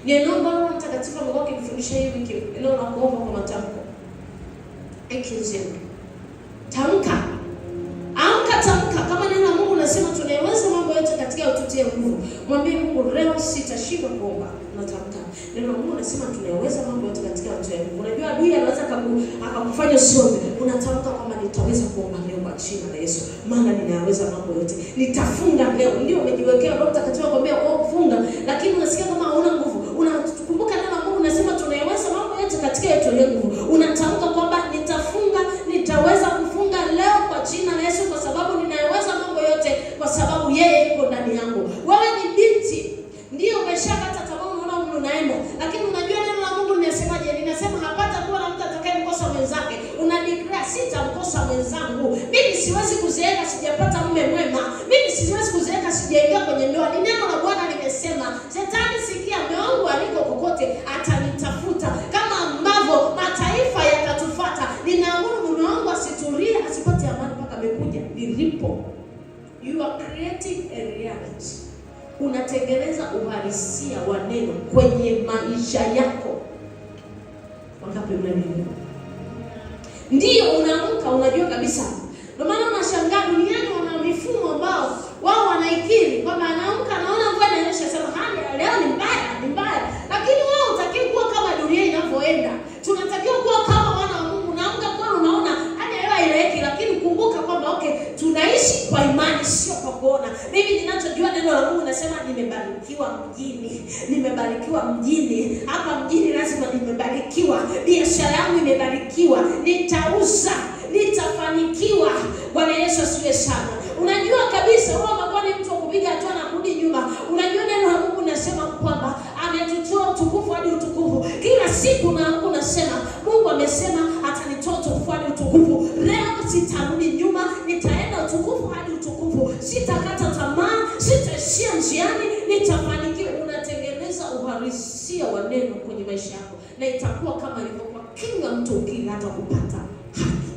Ni eneo ambalo Roho Mtakatifu amekuwa akinifundisha hii wiki, eneo la kuomba kwa matamko. Wiki nzima. Tamka. Amka, tamka. Kama neno la Mungu nasema tunaweza mambo yote katika ututie nguvu. Mwambie Mungu leo sitashindwa kuomba. Natamka. Neno la Mungu nasema tunaweza mambo yote katika ututie nguvu. Unajua adui anaweza akakufanya usiombe. Unatamka kwamba nitaweza kuomba leo kwa jina la Yesu, maana ninaweza mambo yote. Nitafunga leo. Ndio umejiwekea Roho Mtakatifu akwambia funga, lakini unasikia kama hauna nguvu. Unakumbuka neno la Mungu nasema tunaweza mambo yote katika ututie nguvu. Unatamka kwamba nitafunga, nitaweza kufunga leo kwa jina la Yesu, kwa sababu ninaweza mambo yote, kwa sababu yeye yuko ndani yangu. Wewe ni binti, ndio umeshakata tamaa, unaona umri unaenda, lakini unajua neno la Mungu linasemaje? Linasema hapata kuwa na mtu atakayemkosa mwenzake. Una declare sitamkosa mwenzangu. Mimi siwezi kuzeeka sijapata mume mwema. Mimi siwezi kuzeeka sijaingia kwenye ndoa. Ni neno la Bwana limesema. Shetani, sikia, mume wangu aliko kokote atanitafuta kama ambavyo mataifa yatatufuata. Ninaamuru mume wangu asitulie, asipate amani mpaka amekuja nilipo. You are creating a reality. Unatengeneza uhalisia wa neno kwenye maisha yako. Wangapi mnanielewa? Ndio unaamka unajua kabisa. Ndio maana unashangaa duniani wana mifumo ambao wao wanaikiri kwamba anaamka anaona mvua inanyesha, sema hali ya leo ni mbaya, ni mbaya. Lakini wao hutakiwi kuwa kama dunia inavyoenda. Tunatakiwa kuwa kama wana wa Mungu. Unaamka kweli unaona hali ya hewa haieleweki, lakini kumbuka kwamba okay, tunaishi kwa imani sio kwa kuona. Mimi ninachojua neno la Mungu nasema nimebarikiwa mjini, nimebarikiwa mjini. Hapa mjini lazima nimebarikiwa. Biashara yangu imebarikiwa. Nitauza, nitafanikiwa. Bwana Yesu asifiwe sana. Unajua kabisa wewe umekuwa ni mtu wa kupiga hatua na kurudi nyuma. Unajua neno la Mungu nasema kwamba ametutoa utukufu hadi utukufu. Kila siku naamka unasema Mungu amesema atanitoa utukufu hadi utukufu. Leo sitarudi nyuma, nitaenda utukufu hadi utukufu. Sitakata tamaa, sitaishia njiani, nitafanikiwa. Unatengeneza uhalisia wa neno kwenye maisha yako, na itakuwa kama ilivyokuwa kinywa mtu ukila hata kupata haki.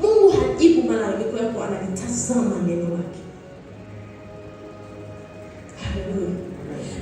Mungu hajibu malalamiko yako, analitazama neno lake. Haleluya.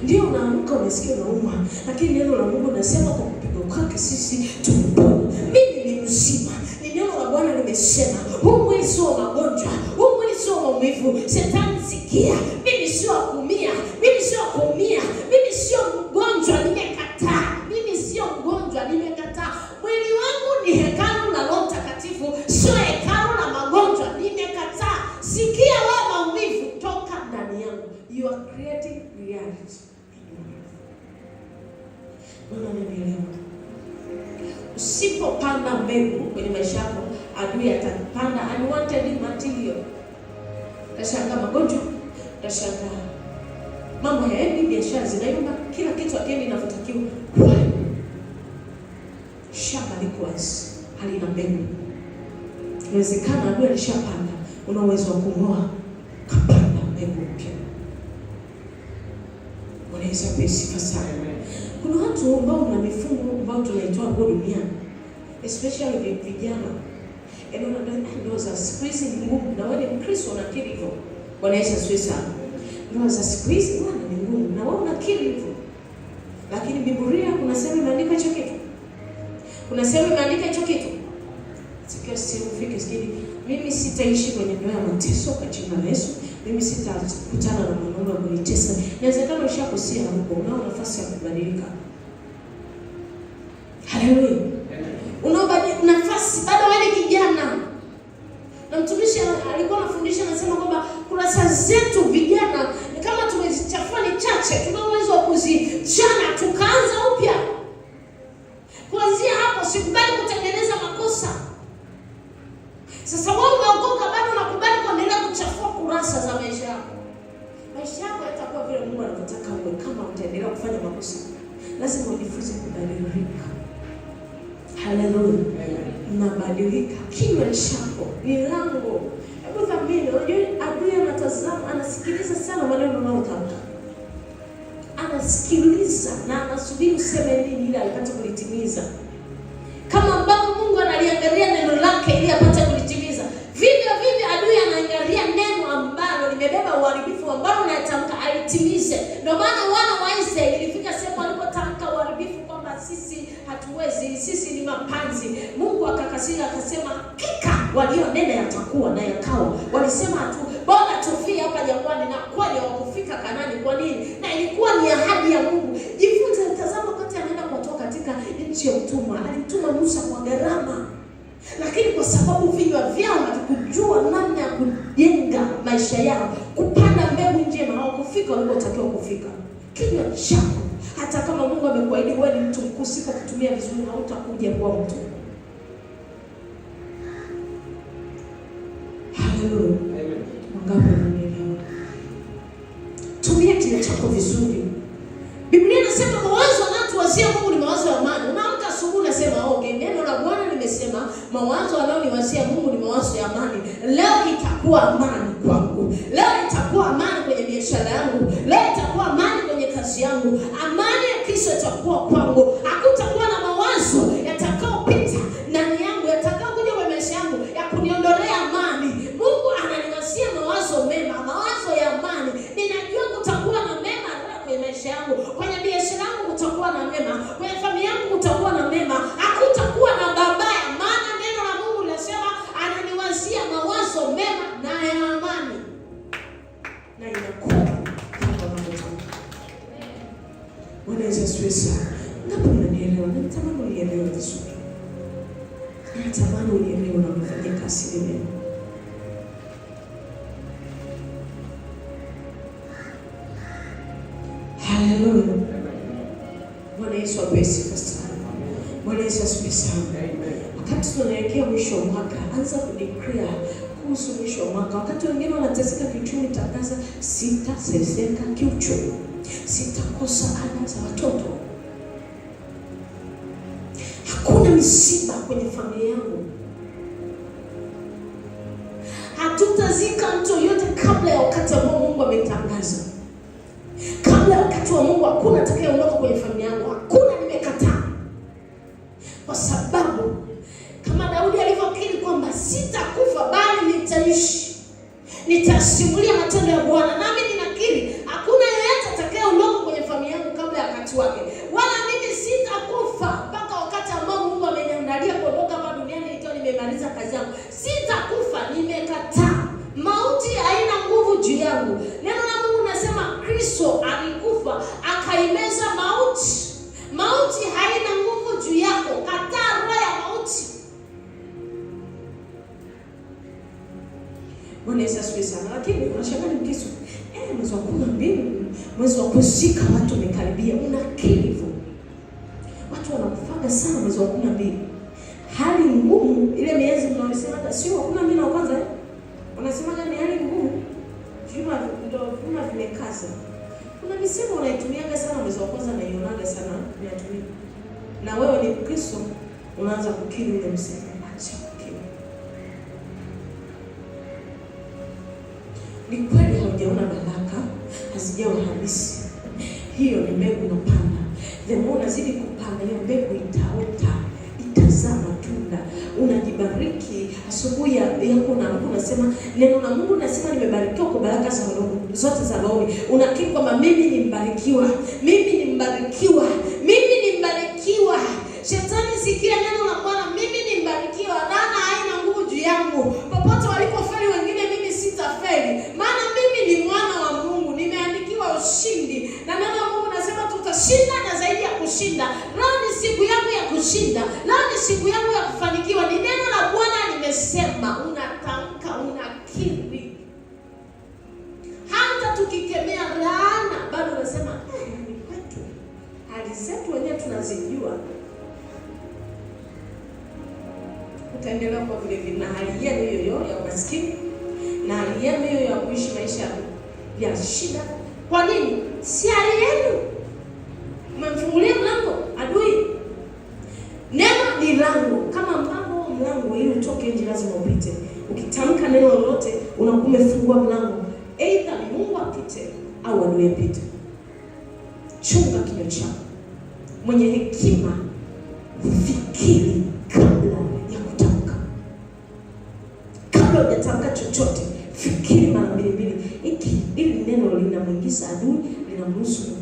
Ndio unaamka unasikia unaumwa, lakini neno la Mungu nasema kwa kupigwa kwake sisi tumepona. Mimi ni mzima. Ni neno la Bwana limesema. Huu mwili sio wa magonjwa, huu mwili sio wa maumivu. Shetani sikia, mimi sio wa kuumia, mimi sio wa kuumia, mimi sio mgonjwa, nimekataa. Mimi sio mgonjwa, nimekataa. Mwili wangu ni hekalu la Roho Mtakatifu, sio hekalu la magonjwa, nimekataa. Sikia wewe maumivu, toka ndani yangu. You are creating reality in your life. Bwana ananielewa. Usipopanda mbegu kwenye maisha yako, adui atapanda unwanted material. Utashangaa magonjwa, utashangaa mambo hayaendi, biashara zinayumba, kila kitu hakiendi inavyotakiwa. Why? Shamba liko wazi, halina mbegu. Inawezekana adui alishapanda, una uwezo wa kung'oa, kapanda mbegu mpya. Bwana Yesu apewe sifa sana. Kuna watu ambao mna mifumo ambayo tunaitoa huko duniani, especially vijana. Yaani unaona ndoa za siku hizi ni ngumu, na wewe ni Mkristo unakiri hivyo. Bwana Yesu asifiwe sana. Ndoa za siku hizi bwana ni ngumu, na wewe unakiri hivyo. Lakini Biblia kuna sehemu imeandika hicho kitu. Kuna sehemu imeandika hicho kitu. Sikia sehemu ufike sikini, mimi sitaishi kwenye ndoa ya mateso kwa jina la Yesu. Mimi sitakutana na mwanaume wa kunitesa. Inawezekana ushakosea huko, unao nafasi ya kubadilika. Haleluya. Unao nafasi, bado wewe ni kijana. Na mtumishi alikuwa anafundisha anasema kwamba kurasa zetu vijana ni kama tumezichafua ni chache, tuna uwezo wa kuzichana tukaanza upya. Kuanzia hapo sikubali kutengeneza makosa. Sasa wewe umeokoka bado unakubali kuendelea kuchafua kurasa za maisha yako. Maisha yako yatakuwa vile Mungu anavyotaka uwe kama utaendelea kufanya makosa. Lazima ujifunze kubadilika. Haleluya. Unabadilika. Kinywa chako ni lango. Hebu thamini, unajua adui anatazama, anasikiliza sana maneno unayotamka. Anasikiliza na anasubiri useme nini ili apate kulitimiza. Kama ambavyo Mungu analiangalia neno lake ili apate kulitimiza, vivyo vivyo adui anaangalia neno ambalo limebeba uharibifu ambalo unatamka alitimize. Ndio maana wana wa Israeli ilifika sehemu walipotamka uharibifu kwamba sisi hatuwezi, sisi ni mapanzi. Mungu akakasirika akasema, hakika walionena yatakuwa na yakawa. Walisema tu bora tufie hapa jangwani, na kweli hawakufika Kanani. Kwa nini? Na ilikuwa ni ahadi ya Mungu. Jifunze, tazama, wakati anaenda kuwatoa katika nchi ya utumwa, alimtuma Musa kwa gharama, lakini kwa sababu vinywa vyao havikujua namna ya kujenga maisha yao, kupanda mbegu njema, hawakufika walikotakiwa kufika. Kinywa chako, hata kama Mungu amekuahidi wewe ni mtu mkuu, usipokitumia vizuri hautakuja kuwa mtu mkuu. Haleluya. Wangapi wananielewa? Tumia kinywa chako vizuri. Biblia inasema mawazo anayotuwazia Mungu ni mawazo ya amani. Unaamka asubuhi unasema okay, neno la Bwana limesema mawazo anayoniwazia Mungu ni mawazo ya amani. Leo itakuwa amani kwangu. Leo itakuwa amani kwenye biashara yangu. Leo itakuwa amani kwenye kazi yangu. Amani ya Kristo itakuwa kwangu. Hakutakuwa na mawazo yatakayopita ndani yangu, yatakayokuja kwenye maisha yangu ya kuniondolea amani. Mungu ananiwazia mawazo mema, mawazo ya amani. Ninajua kutakuwa na mema kwenye maisha yangu, kwenye biashara yangu kutakuwa na mema, kwenye familia yangu kutakuwa na mema, hakutakuwa na mabaya, maana neno la Mungu linasema ananiwazia mawazo mema na ya amani, na inakuwa kama unavyotamka. Bwana Yesu asifiwe sana. Ngapi unanielewa? Natamani unielewe vizuri. Natamani unielewe na unafanyia kazi ile neno. Haleluya. Bwana Yesu apewe sifa sana. Bwana Yesu asifiwe sana. Wakati tunaelekea mwisho wa mwaka, anza kudeclare kuhusu mwisho wa mwaka. Wakati wengine wanateseka kiuchumi, tangaza sitateseka kiuchumi, sitakosa ada za watoto, hakuna misiba kwenye familia yangu, hatutazika mtu yoyote kabla ya wakati ambao Mungu ametangaza. Kabla ya wakati wa Mungu hakuna atakayeondoka kwenye familia yangu, hakuna. Nimekataa, kwa sababu kama Daudi alivyokiri kwamba sitakufa bali nitaishi, nitasimulia matendo ya Bwana. Nami ninakiri hakuna yeyote atakayeondoka kwenye familia yangu kabla ya wakati wake, wala mimi sitakufa mpaka wakati ambao Mungu ameniandalia kuondoka hapa duniani nikiwa nimemaliza kazi yangu. Sitakufa, nimekataa. Mauti haina nguvu juu yangu. Neno la Mungu nasema Kristo alikufa akaimeza mauti. Mauti haina nguvu juu yako. Kataa roho ya mauti. Bwana Yesu asifiwe sana. Lakini unashangaa ni Mkristo. Mwezi wa 12, mwezi wa kuzika watu umekaribia. Unakiri hivyo. Watu wanakufaga sana mwezi wa 12. Hali ngumu ile miezi mnaosema sio wa 12 wa kwanza eh? Unasema ni hali ngumu. Vyuma ndio vyuma vimekaza. Kuna misemo unaitumiaga sana mwezi wa kwanza, naionaga sana unatumia. Na wewe ni Mkristo unaanza kukiri ule msemo. Acha kukiri. Ni kweli haujaona baraka, hazijawa halisi. Hiyo ni mbegu unapanda. The more unazidi kupanda hiyo mbegu itaota, itazaa matunda. Unajibariki asubuhi yako unaamka unasema neno la Mungu nasema nimebarikiwa kwa baraka za roho zote za roho. Unakiri kwamba mimi ni mbarikiwa, mimi ni mbarikiwa, mimi ni mbarikiwa. Shetani, sikia neno la Bwana, mimi ni mbarikiwa. Laana haina nguvu juu yangu. Popote walipofeli wengine, mimi sitafeli, maana mimi ni mwana wa Mungu, nimeandikiwa ushindi. Na neno la Mungu nasema tutashinda na zaidi ya kushinda. Leo ni siku yangu ya kushinda, leo ni siku yangu ya kufanikiwa. Ni neno la Bwana limesema. Unatamka, unakiri. Hata tukikemea laana bado unasema ni kwetu, hali zetu wenyewe tunazijua. Utaendelea kwa vile vile na hali yenu hiyo hiyo ya umaskini na hali yenu hiyo ya kuishi maisha ya shida. Kwa nini? Si hali yenu. Umemfungulia mlango adui. Neno ni lango, kama ambavyo mlango Umefungua mlango, aidha ni Mungu apite au adui apite. Chunga kinywa chako. Mwenye hekima hufikiri kabla ya kutamka. Kabla hujatamka chochote, fikiri mara mbili mbili. Hiki ili neno linamwingiza adui, linamruhusu Mungu.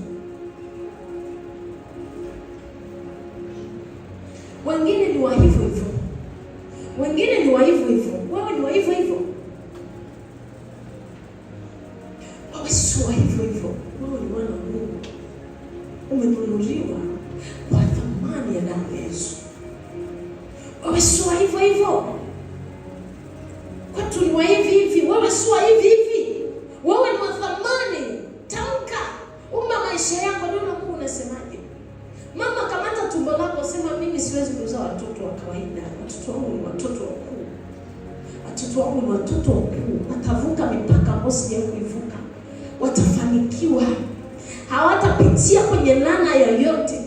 Wengine ni wa hivyo hivyo, wengine ni wa hivyo hivyo, wewe ni wa hivyo hivyo, wewe sio wa hivyo hivyo. Wewe ni mwana wa Mungu, umenunuliwa kwa thamani ya damu ya Yesu. Wewe sio wa hivyo hivyo, kwetu ni wa hivi hivi, wewe sio wa hivi hivi, wewe ni wa thamani. Tamka, umba maisha yako. Neno la Mungu unasemaje? Mama, kamata tumbo lako, sema mimi siwezi kuzaa watoto wa kawaida. Watoto wangu ni watoto wakuu, watoto wangu ni watoto wakuu, watavuka mipaka ambayo sijawahi kuivuka, watafanikiwa, hawatapitia kwenye laana yoyote.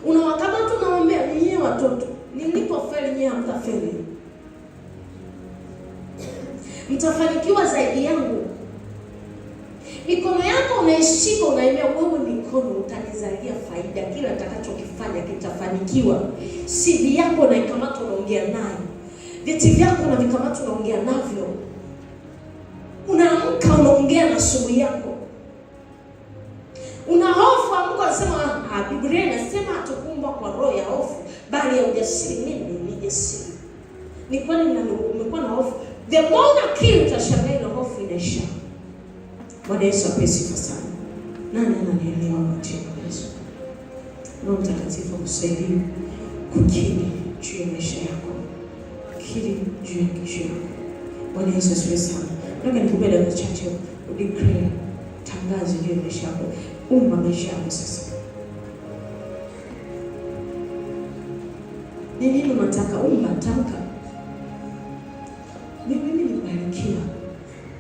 Unawakamata, unawaambia nyie watoto, nilipofeli nyie hamtafeli, mtafanikiwa zaidi yangu. Mikono yako unaishika, unaimea wewe, mikono utanizalia faida, kila nitakachokifanya kitafanikiwa. CV yako unaikamata, unaongea nayo, vyeti vyako unavikamata, unaongea navyo, unaamka unaongea na sumu yako. Una hofu, amka unasema, Biblia inasema hatukuumbwa kwa roho ya hofu, bali ya ujasiri. Mimi ni jasiri. Ni kwani umekuwa na hofu? The more unakiri, utashangaa ile hofu inaisha. Bwana Yesu apewe sifa sana. Nani ananielewa kwa jina la Yesu? Roho Mtakatifu akusaidie kukiri juu ya maisha yako, kiri juu ya kesho yako. Bwana Yesu asifiwe sana. Nataka nikupe dakika chache udeclare, tangazo juu ya maisha yako, umba maisha yako sasa. Ni nini unataka? Umba, tamka. Mimi nimebarikiwa,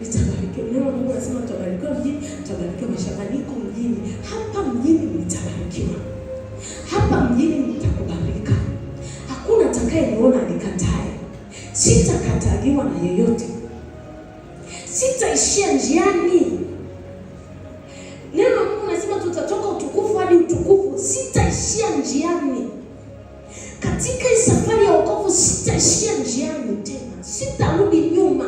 nitabarikiwa. Neno la Mungu nasema tutabarikiwa mjini, tutabarikiwa mashambani. Niko mjini, hapa mjini nitabarikiwa, hapa mjini nitakubalika. Hakuna atakayeniona anikatae, sitakataliwa na yeyote, sitaishia njiani. Neno la Mungu nasema tutatoka utukufu hadi utukufu, sitaishia njiani. Katika hii safari ya wokovu sitaishia njiani tena, sitarudi nyuma.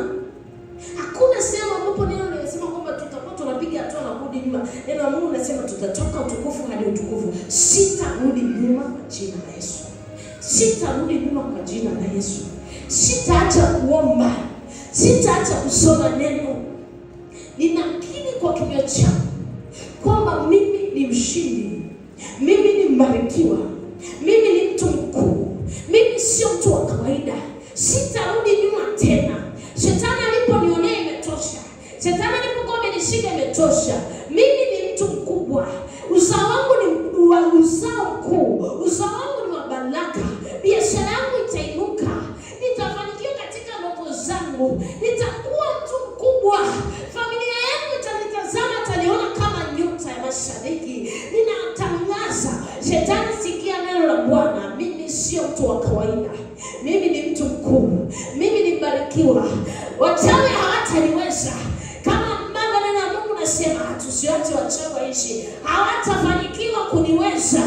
Hakuna sehemu ambapo neno linasema kwamba tutakuwa tunapiga hatua na kurudi nyuma. Neno la Mungu linasema tutatoka utukufu hadi utukufu. Sitarudi nyuma kwa jina la Yesu. Sitarudi nyuma kwa jina la Yesu. Sitaacha kuomba, sitaacha kusoma neno. Ninakiri kwa kinywa changu kwamba mimi ni mshindi, mimi ni mbarikiwa, mimi ni mtu mkuu, mimi sio mtu wa kawaida. Sitarudi nyuma tena. Shetani aliponionea imetosha, shetani alipokuwa amenishika imetosha. Mimi ni mtu mkubwa, uzao wangu ni wa uzao mkuu, uzao wangu ni wa baraka, biashara yangu itainuka, nitafanikiwa katika ndoto zangu, nitakuwa mtu mkubwa, familia yangu itanitazama, itaniona kama nyota ya mashariki. Ninatangaza, shetani, sikia neno la Bwana, mimi sio mtu wa kawaida, mimi ni mtu mkuu, mimi ni mbarikiwa, wachawi hawataniweza. Kama ambavyo neno la Mungu nasema, tusiwache wachawi waishi, hawatafanikiwa kuniweza.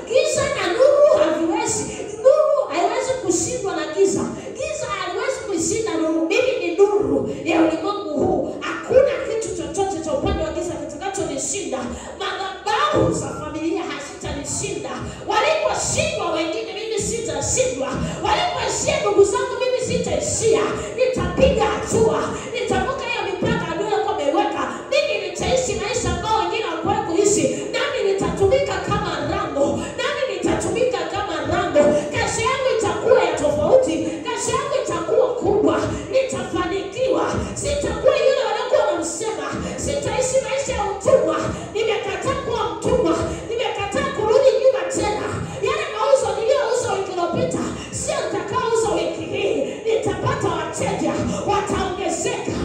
Giza na nuru haviwezi, nuru haiwezi kushindwa na giza, giza haliwezi kuishinda nuru. Mimi ni nuru ya ulimwengu huu, hakuna kitu chochote cha upande wa giza kitakachonishinda. Madhabahu za familia hazitanishinda. Waliposhindwa wengine, mimi sitashindwa. Walipoishia ndugu zangu, mimi sitaishia. Nitapiga hatua, nitavuka hiyo mipaka adui alikuwa ameiweka. Mimi nitaishi maisha ambayo wengine hawakuwahi kuishi, nami nitatumika kama rango, nami nitatumika kama rango. Kesho yangu itakuwa ya tofauti, kesho yangu itakuwa kubwa, nitafanikiwa, sitakuwa yule waliokuwa wanamsema, sitaishi maisha ya utumwa. Nimekataa kuwa mtumwa, nimekataa kurudi nyuma tena. Yale mauzo niliyouza wiki iliyopita sio nitakaouza wiki hii. Nitapata wateja, wataongezeka.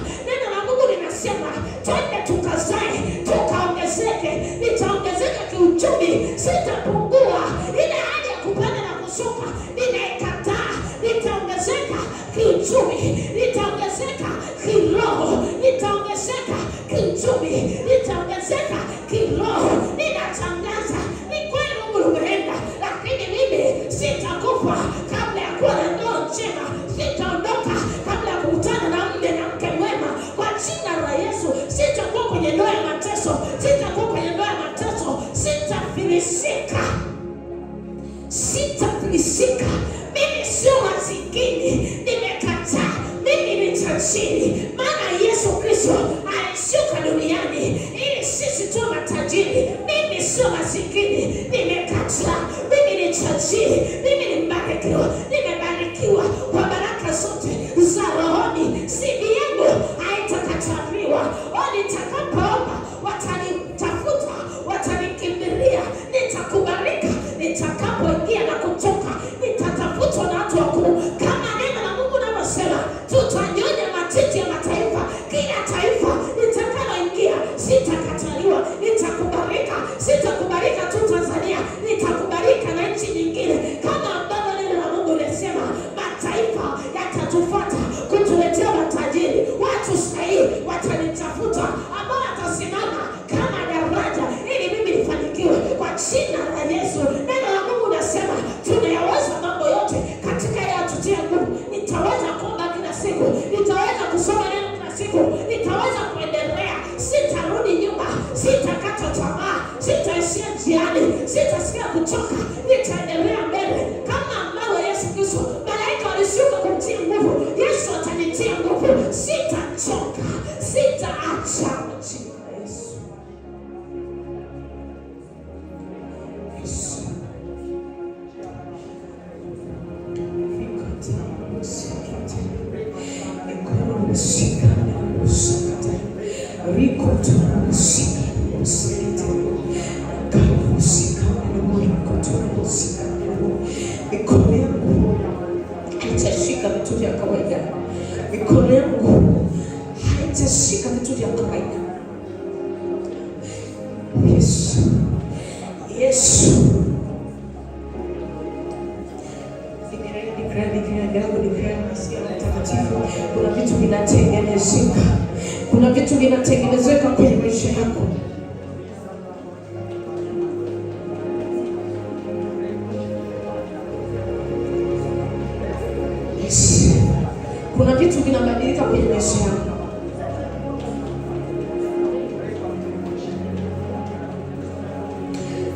kiroho. Ninatangaza, ni kweli Mungu umeenda, lakini mimi sitakufa kabla ya kuwa na ndoa njema. Sitaondoka kabla ya kukutana na mume na mke mwema, kwa jina la Yesu. Sitakuwa kwenye ndoa ya mateso, sitakuwa kwenye ndoa ya mateso, sitafilisika, sitafilisika. Mimi sio masikini, nimekataa. Mimi ni tajiri, maana Yesu Kristo alishuka duniani ili sisi tuwe matajiri. Mimi sio masikini, nimekataa. Mimi ni tajiri, mimi ni mbarikiwa, nimebarikiwa kwa baraka zote za rohoni. Sibi yangu haitakataliwa. O, nitakapoomba watanitafuta, watanikimbilia, nitakubalika. Nitakapoingia na kutoka, nitatafutwa na watu wakuu, kama neno la Mungu linavyosema, tutanyonya matiti ya mataifa. Kila taifa nitakaloingia, sitakataliwa, nitakubalika. Sitakubalika tu Tanzania, nitakubalika na nchi nyingine, kama ambavyo neno la Mungu linasema, mataifa yatatufuata kutuletea matajiri. Watu sahihi watanitafuta, ambao watasimama kama daraja ili mimi nifanikiwe, kwa jina la Yesu. Neno la Mungu nasema tunayaweza mambo yote katika yeye atutia nguvu. Nitaweza kuomba kila siku, nitaweza kusoma neno kila siku, nitaweza kuendelea, sitarudi nyuma, sitakata tamaa, sitaishia njiani, sitasikia kuchoka, nitaendelea mbele kama ambavyo Yesu Kristo malaika walishuka kumtia nguvu. Yesu atanitia nguvu, sitachoka, sitaacha. Kwa jina la Yesu. Yesu. Mikono yangu haitashika vitu vya kawaida. Mikono yangu haitashika vitu vya kawaida. Yesu, Yesu. Declare, declare, declare, endelea kudeclare, nasikia Roho Mtakatifu. Kuna vitu vinatengenezeka, kuna vitu vinatengenezeka kwenye maisha yako. Yes. Kuna vitu vinabadilika kwenye maisha yako.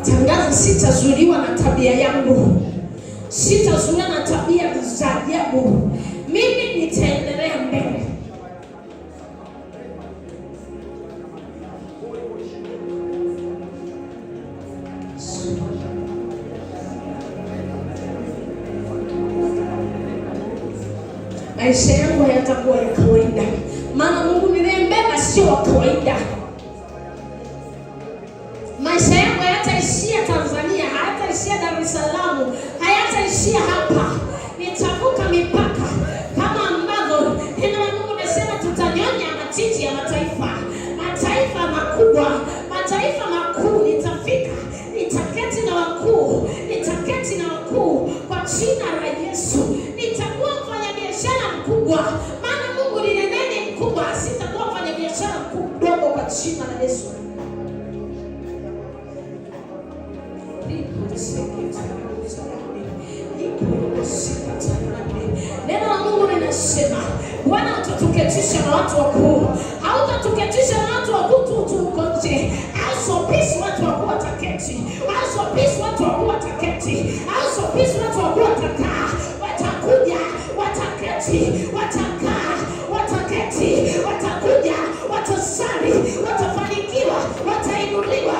Tangaza, sitazuiliwa na tabia yangu, sitazuiliwa na tabia za ajabu. Mimi nitaendelea mbele. Maisha yangu hayatakuwa ya kawaida, maana Mungu niliyembeba sio wa kawaida. Maisha yangu hayataishia Tanzania, hayataishia Dar es Salaam, hayataishia hapa. Nitavuka mipaka kama ambavyo neno la Mungu limesema, tutanyonya matiti ya mataifa, mataifa makubwa, mataifa makuu. Nitafika, nitaketi na wakuu, nitaketi na wakuu kwa jina la Yesu. Nitakuwa mfanyabiashara mkubwa, maana Mungu ni nene mkubwa. Sitakuwa mfanyabiashara mdogo kwa jina la Yesu. Neno la Mungu linasema Bwana utatuketisha na watu wakuu, hautatuketisha na watu wakuu tu tu huko nje. House of Peace, watu wakuu wataketi. House of Peace, watu wakuu wataketi. House of Peace, watu wakuu watakaa, watakuja, wataketi, watakaa, wataketi, watakuja, watasali, watafanikiwa, watainuliwa.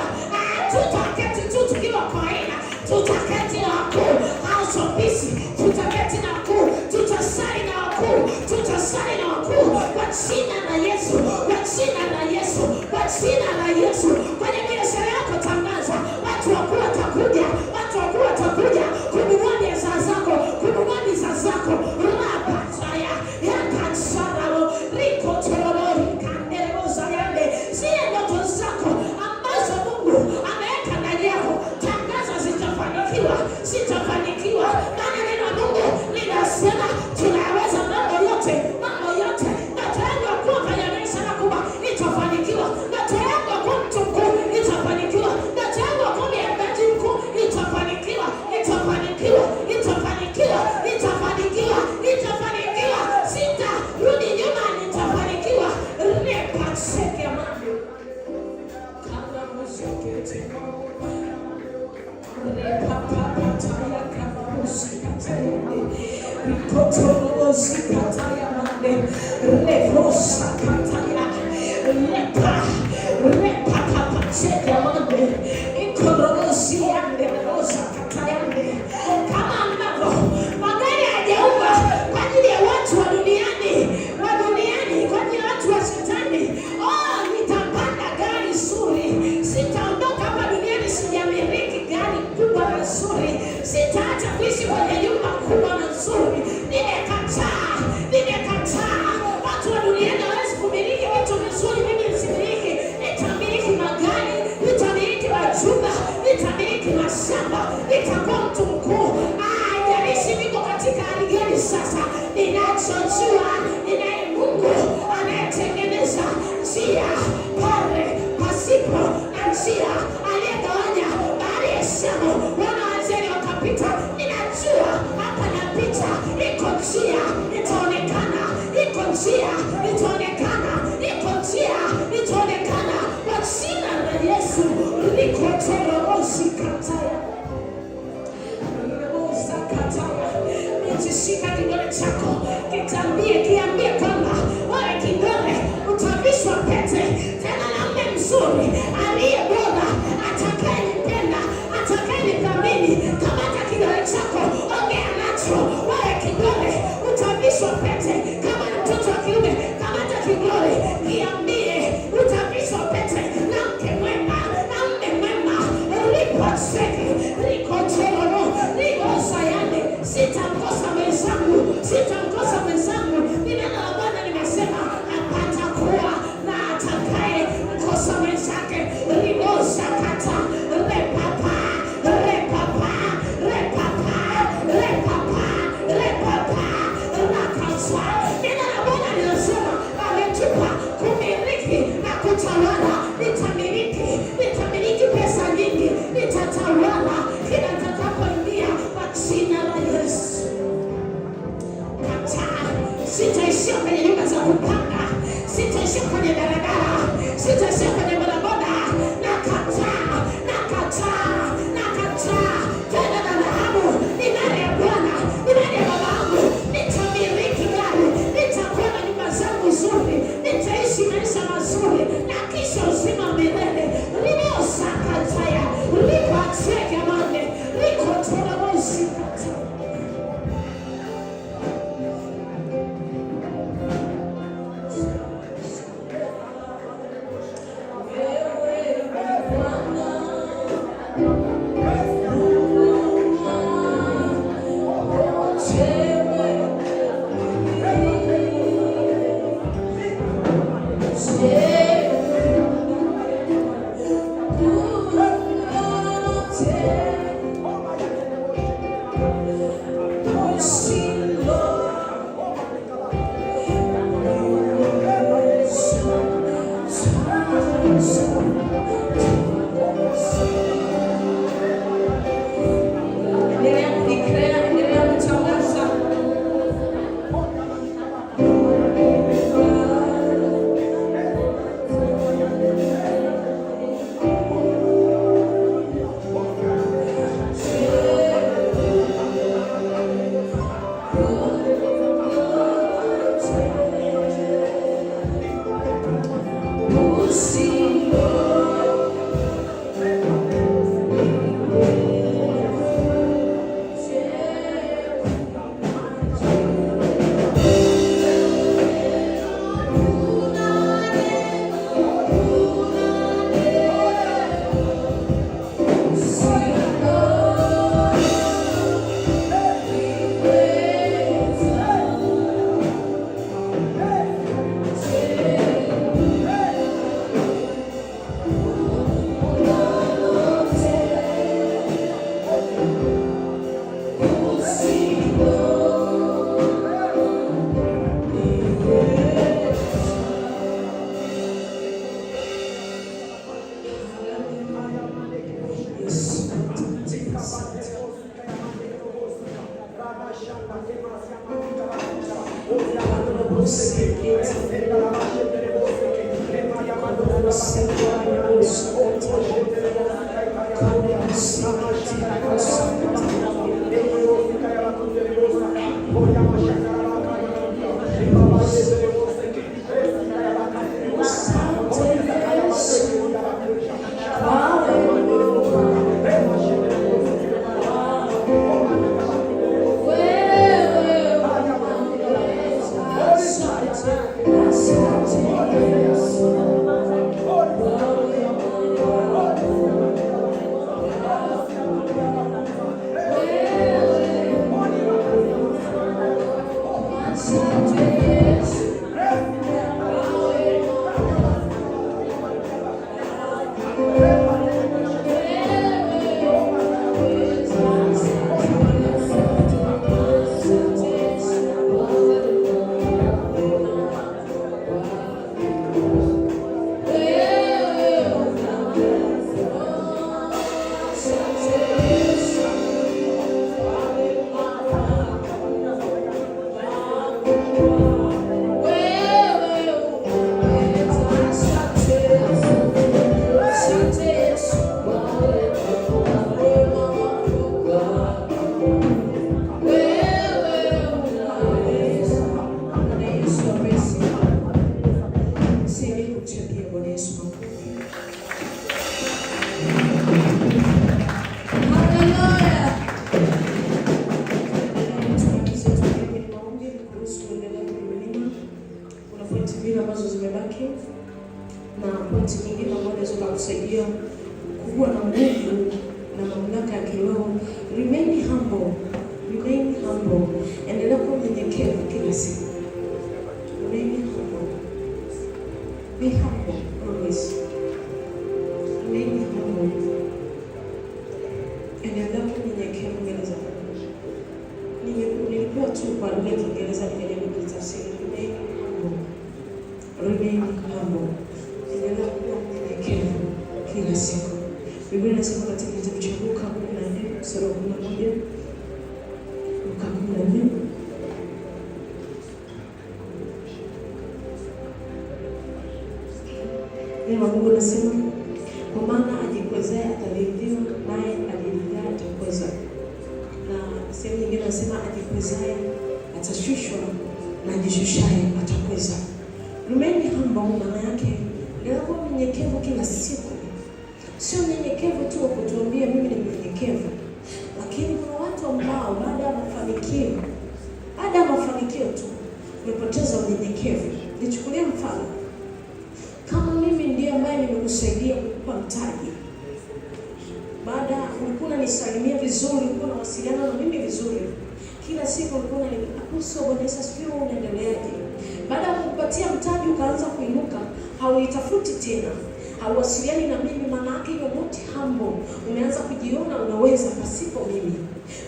Tutaketi tu tukiwa kawaida, tutaketi na wakuu. House of Peace, tutaketi na wakuu, tutasali na wakuu, tutasali na wakuu kwa jina la Yesu, kwa jina la Yesu, kwa jina la Yesu. Kwenye biashara yako Kama ambavyo magari hayajaumbwa kwa ajili ya watu wa duniani, kwa ajili ya watu wa shetani. Oh, nitapanda gari zuri, sitaondoka hapa duniani sijamiliki gari kubwa na nzuri, sitaacha kuishi kwenye nyumba kubwa na nzuri. Nimekataa, nimekataa. Watu wa duniani hawawezi kumiliki vitu vizuri, mimi nisimiliki. Nitamiliki magari, nitamiliki majumba, nitamiliki mashamba, nitakuwa mtu mkuu. Haijalishi niko katika hali gani sasa, ninachojua ninaye Mungu anayetengeneza njia pale pasipo na njia, aliyegawanya bahari ya Shamu, wana wa Israeli wakapita. Ninajua hapa napita, iko njia itaonekana, iko njia itaonekana, iko njia itaonekana kwa jina la Yesu. Rikotoromosikataya. Shika kidole chako, kitambie, kiambie kwamba wewe kidole utavishwa pete tena na mume mzuri aliye bora, atakayenipenda, atakayenithamini. Kamata kidole chako, ongea nacho. Wewe kidole utavishwa pete. Kama ni mtoto wa kiume, kamata kidole, kiambie utavishwa pete na mke mwema, na mume mwema. Ripoteke rikotororo rikosayane, sitamkosa mwenzangu, sitamkosa mwenzangu. Ni neno la Bwana nimesema, hapata kuwa na atakaye mkosa mwenzake. Asante Yesu kwa wema wako. Wewe unaweza. Asante, asante Yesu kwa wema wako. Wewe, asante Yesu kwa wema wako. Wewe unaweza. Asante, asante Yesu kwa wema wako. Wewe unaweza. Asante Yesu kwa wema wako. Wewe unaweza. Asante, asante Yesu kwa wema wako. Wewe unaweza. Bwana Yesu apewe sifa. Sisi kumshangilia Bwana Yesu makofi. Haleluya. Tumalize tuingie kwenye maombi kuruhusu kuendelea kwenye milima. Kuna pointi mbili ambazo zimebaki na pointi nyingine ambayo inaweza kukusaidia kuwa na nguvu na mamlaka ya kiroho. Remain humble. Remain humble. Endelea kuwa mnyenyekevu kila siku. Remain humble. Be humble always. Remain humble. Endelea kuwa mnyenyekevu mbele za Mungu. Nilipewa tu kwa lugha ya Kiingereza, nikajaribu kutafsiri. Remain humble. Remain humble. Endelea kuwa mnyenyekevu kila siku. Biblia inasema katika kitabu cha Luka 14 mstari wa 11. Luka 14. Neno la Mungu linasema, kwa maana ajikwezaye atadhiliwa, naye ajidhihirishaye atakweza. Na sehemu nyingine anasema, ajikwezaye atashushwa na ajishushaye atakweza. Remain humble maana yake endelea kuwa mnyenyekevu kila siku. Sio mnyenyekevu tu wa kutuambia mimi ni mnyenyekevu, lakini kuna watu ambao baada ya mafanikio tu umepoteza unyenyekevu. Nichukulie mfano, kama mimi ndiye ambaye nimekusaidia kukupa mtaji, baada ulikuwa unanisalimia vizuri, ulikuwa unawasiliana na mimi vizuri, kila siku ulikuwa unani, "Apostle, Bwana Yesu asifiwe, unaendeleaje?" Baada ya kukupatia mtaji ukaanza kuinuka, hauitafuti tena, hauwasiliani na mimi, maana yake you're not humble. Umeanza kujiona unaweza pasipo mimi,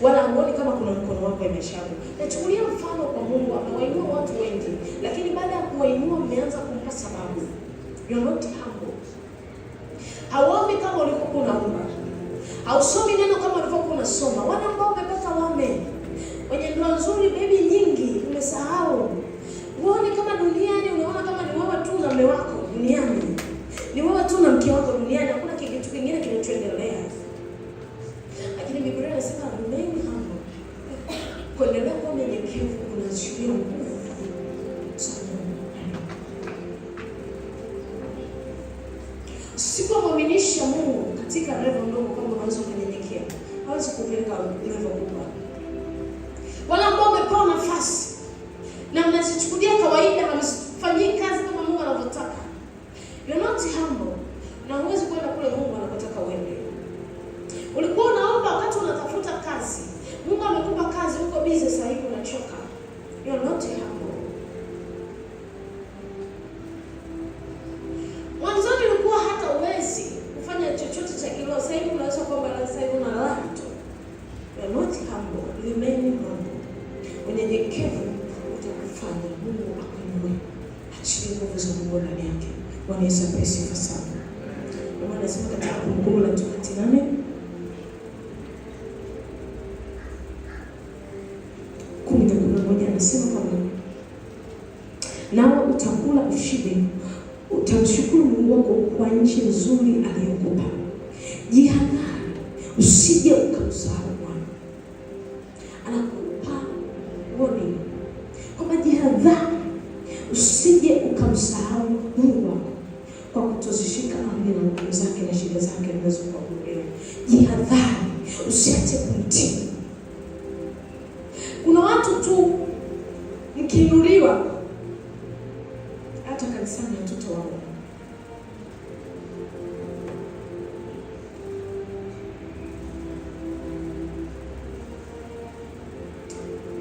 wala huoni kama kuna mkono wako kwenye maisha yako. Nachukulia mfano kwa Mungu, amewainua watu wengi, lakini baada ya kuwainua mmeanza kumpa sababu. You're not humble. Hauombi kama ulivyokuwa unaomba, hausomi neno kama ulivyokuwa unasoma. Wale ambao umepata wame wenye ndoa nzuri, baby nyingi, umesahau. Huoni kama duniani, unaona kama ni wewe tu na mume wako duniani, ni wewe tu na mke wako duniani, hakuna kitu kingine kinachoendelea. Lakini Biblia inasema remain humble. Kuendelea kuwa mnyenyekevu kunaashiria nguvu za Mungu. Usipomwaminisha Mungu katika level ndogo kwamba unaweza ukanyenyekea, hawezi kupeleka level kubwa. Wale ambao wamepewa nafasi na mnazichukulia kawaida, hamzifanyii kazi kama Mungu anavyotaka, you're not humble, na huwezi kwenda kule Mungu anakotaka uende. Ulikuwa unaomba wakati unatafuta kazi, Mungu amekupa kazi, uko busy sasa hivi unachoka. You're not humble. Mwanzoni ulikuwa hata uwezi kufanya chochote cha kiroho, sasa hivi unaweza kuomba, sasa hivi unalala tu. You're not humble. Remain humble. Unyenyekevu utakufanya Mungu akuinue. Achilie nguvu za Mungu ndani yake. Bwana Yesu apewe sifa sana. Ndio maana nasema katika Kumbukumbu la Torati 8:10 na 11, anasema kwamba nawe utakula ushibe, utamshukuru Mungu wako kwa nchi nzuri aliyokupa. Jihadhari. Usije ukamsahau Bwana. Anakupa warning kwamba jihadhari, usije ukamsahau Mungu wako kwa kutozishika amri na hukumu zake na sheria zake ninazokuamuru leo. Jihadhari, usiache kumtii. Kuna watu tu mkiinuliwa hata kanisani hatutawaona.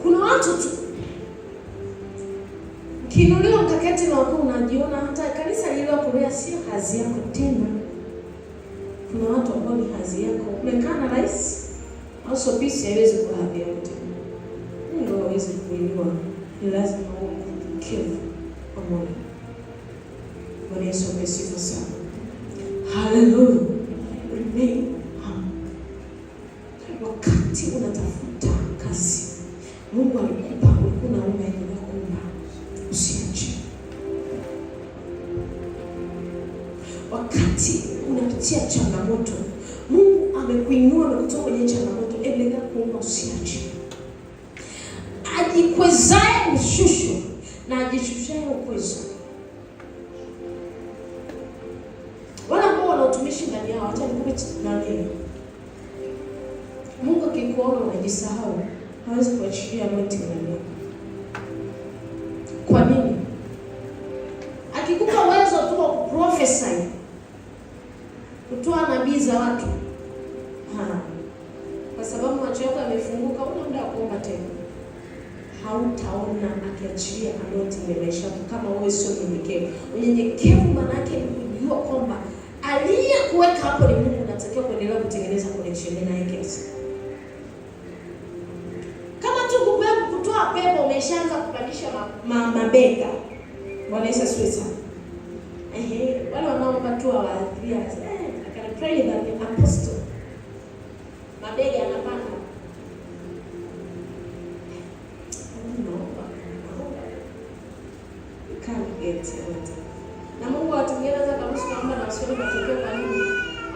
Kuna watu tu mkiinuliwa mkaketi na wakuu, unajiona hata kanisa lililokulea sio hazi yako tena. Kuna watu ambao ni hazi yako. Umekaa na rais au sopisi, haiwezi kuwa hadhi yako tena. Mungu hawezi kuinua, ni lazima uwe mnyenyekevu wa moyo. Bwana Yesu apewe sifa sana. Haleluya. Remain humble. Wakati unatafuta kazi, Mungu alikupa, ulikuwa unaomba, endelea kuomba, usiache. Wakati unapitia changamoto, Mungu amekuinua, amekutoa kwenye changamoto, endelea kuomba, usiache. Ajikwezaye hushushwa na ajishushaye hukwezwa. Wale ambao wana utumishi ndani yao, acha nikupe nani. Mungu akikuona unajisahau, hawezi kuachilia anointing ndani yako. Kwa nini? Akikupa uwezo tu wa kuprophesy, kutoa nabii za watu, ha, kwa sababu macho yako yamefunguka, huna muda wa kuomba tena. Hautaona akiachilia anointing ya maisha yako kama wewe sio mnyenyekevu. Unyenyekevu maana yake ni kujua kwamba aliyekuweka hapo ni Mungu, unatakiwa kuendelea kutengeneza connection naye kila siku. Kama tu kutoa pepo umeshaanza kupandisha mabega. Bwana Yesu asifiwe sana. Ehe, wale wanaomba tu hawaadhiria, I can pray than the apostle. Mabega yanapanda. Naomba, naomba. You can't get it. Na Mungu watu wengine anaweza karuhusu kaomba na usione matokeo. Kwa nini?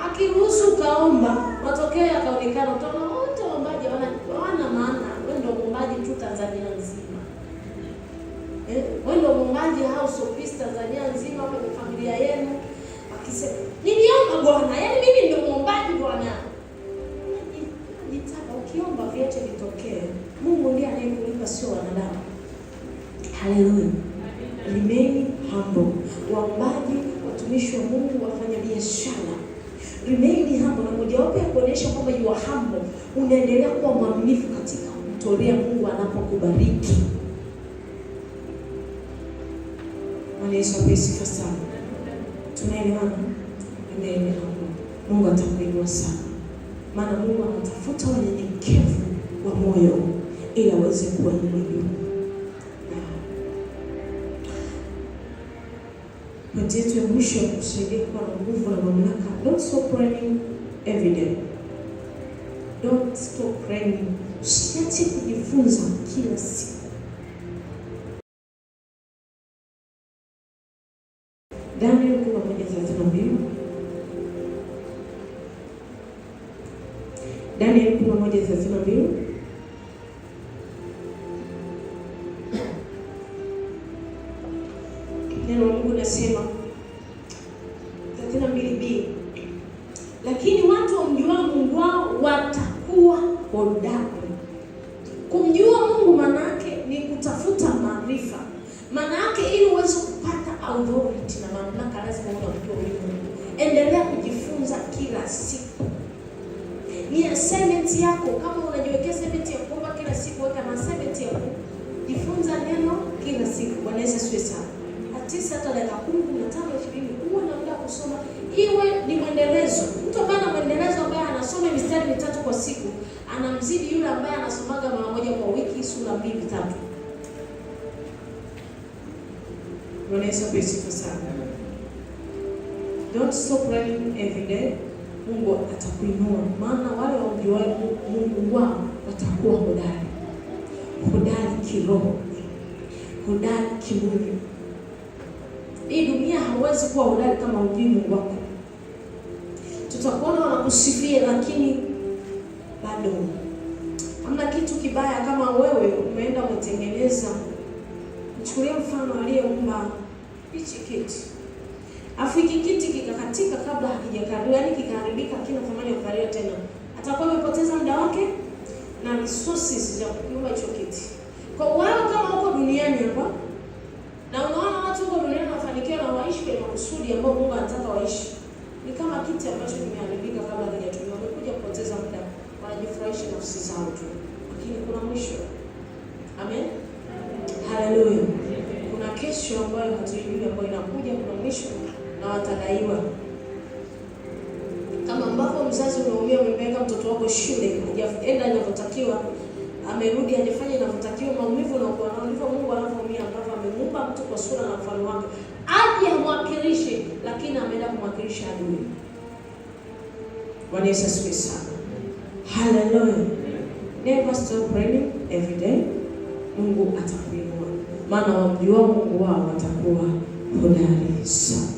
Akiruhusu ukaomba, matokeo yakaonekana, utaona wote waombaji hawana maana. Wewe ndio muombaji tu Tanzania nzima. Wewe ndio muombaji House of Peace Tanzania nzima, kwenye familia yenu. Akisema, niliomba Bwana, yaani mimi ndio muombaji Bwana. Unajitaka ukiomba viache vitokee. Mungu ndiye anayekulipa, sio wanadamu. Haleluya. Remain humble. Waombaji, watumishi wa Mungu, wafanya biashara, remain humble. Na mojawapo ya kuonyesha kwamba you are humble, unaendelea kuwa mwaminifu katika kumtolea Mungu anapokubariki. Bwana Yesu apewe sifa sana. Tunaelewana? Remain humble. Mungu atakuinua sana. Maana Mungu anatafuta wanyenyekevu wa moyo ili aweze kuwainua juu. Pointi yetu ya mwisho ya kusaidia kuwa na nguvu na mamlaka. Don't stop praying every day. Don't stop praying. Usiache kujifunza kila siku. Daniel 11:32. Daniel 11:32. Neno la Mungu linasema 32b, lakini watu wamjuao Mungu wao watakuwa hodari. Kumjua Mungu maana yake ni kutafuta maarifa. Maana yake ili uweze kupata authority na mamlaka lazima uwe unamjua huyu Mungu. Endelea kujifunza kila siku. Ni assignment yako. Kama unajiwekea assignment ya kuomba kila siku, weka na assignment ya kujifunza neno kila siku. Bwana Yesu asifiwe sana. At least hata dakika 10, 15, 20 uwe na muda wa kusoma, iwe ni mwendelezo. Mtu ambaye ana mwendelezo, ambaye anasoma mistari mitatu kwa siku, anamzidi yule ambaye anasomaga mara moja kwa wiki sura 2 3. Bwana Yesu apewe sifa sana. Don't stop learning every day. Mungu atakuinua, maana wale wamjuao Mungu wao watakuwa hodari. Hodari kiroho, hodari kimwili. Hii dunia hauwezi kuwa hodari kama hujui Mungu wako. Tutakuona wanakusifia, lakini Bado hamna kitu kibaya kama wewe umeenda umetengeneza. Mchukulie mfano aliyeumba hichi kiti, afu hiki kiti kikakatika kabla hakijakaliwa, yaani kikaharibika, kina thamani ya kukaliwa tena, atakuwa amepoteza muda wake na resources za kukiumba hicho kiti. Kwa wewe kama uko duniani hapa na unaona watu huko duniani wanafanikiwa na waishi kwenye makusudi ambayo Mungu anataka waishi, ni kama kiti ambacho kimeharibika kabla hakijatumiwa. Wamekuja kupoteza muda, wanajifurahisha nafsi zao tu, lakini kuna mwisho. Amen, haleluya. Kuna kesho ambayo hatuijui, ambayo inakuja, kuna mwisho na watadaiwa. Kama ambavyo mzazi unaumia, umempeleka mtoto wako shule, hajaenda inavyotakiwa, amerudi hajafanya inavyotakiwa, maumivu unaokuwa nao, ndivyo Mungu anavyoumia, ambavyo amemuumba mtu kwa sura na mfano wake, aje amwakilishe, lakini ameenda kumwakilisha adui. Bwana Yesu asifiwe sana. Haleluya. Never stop praying every day. Mungu atakuinua, maana wamjuao Mungu wao watakuwa hodari sana.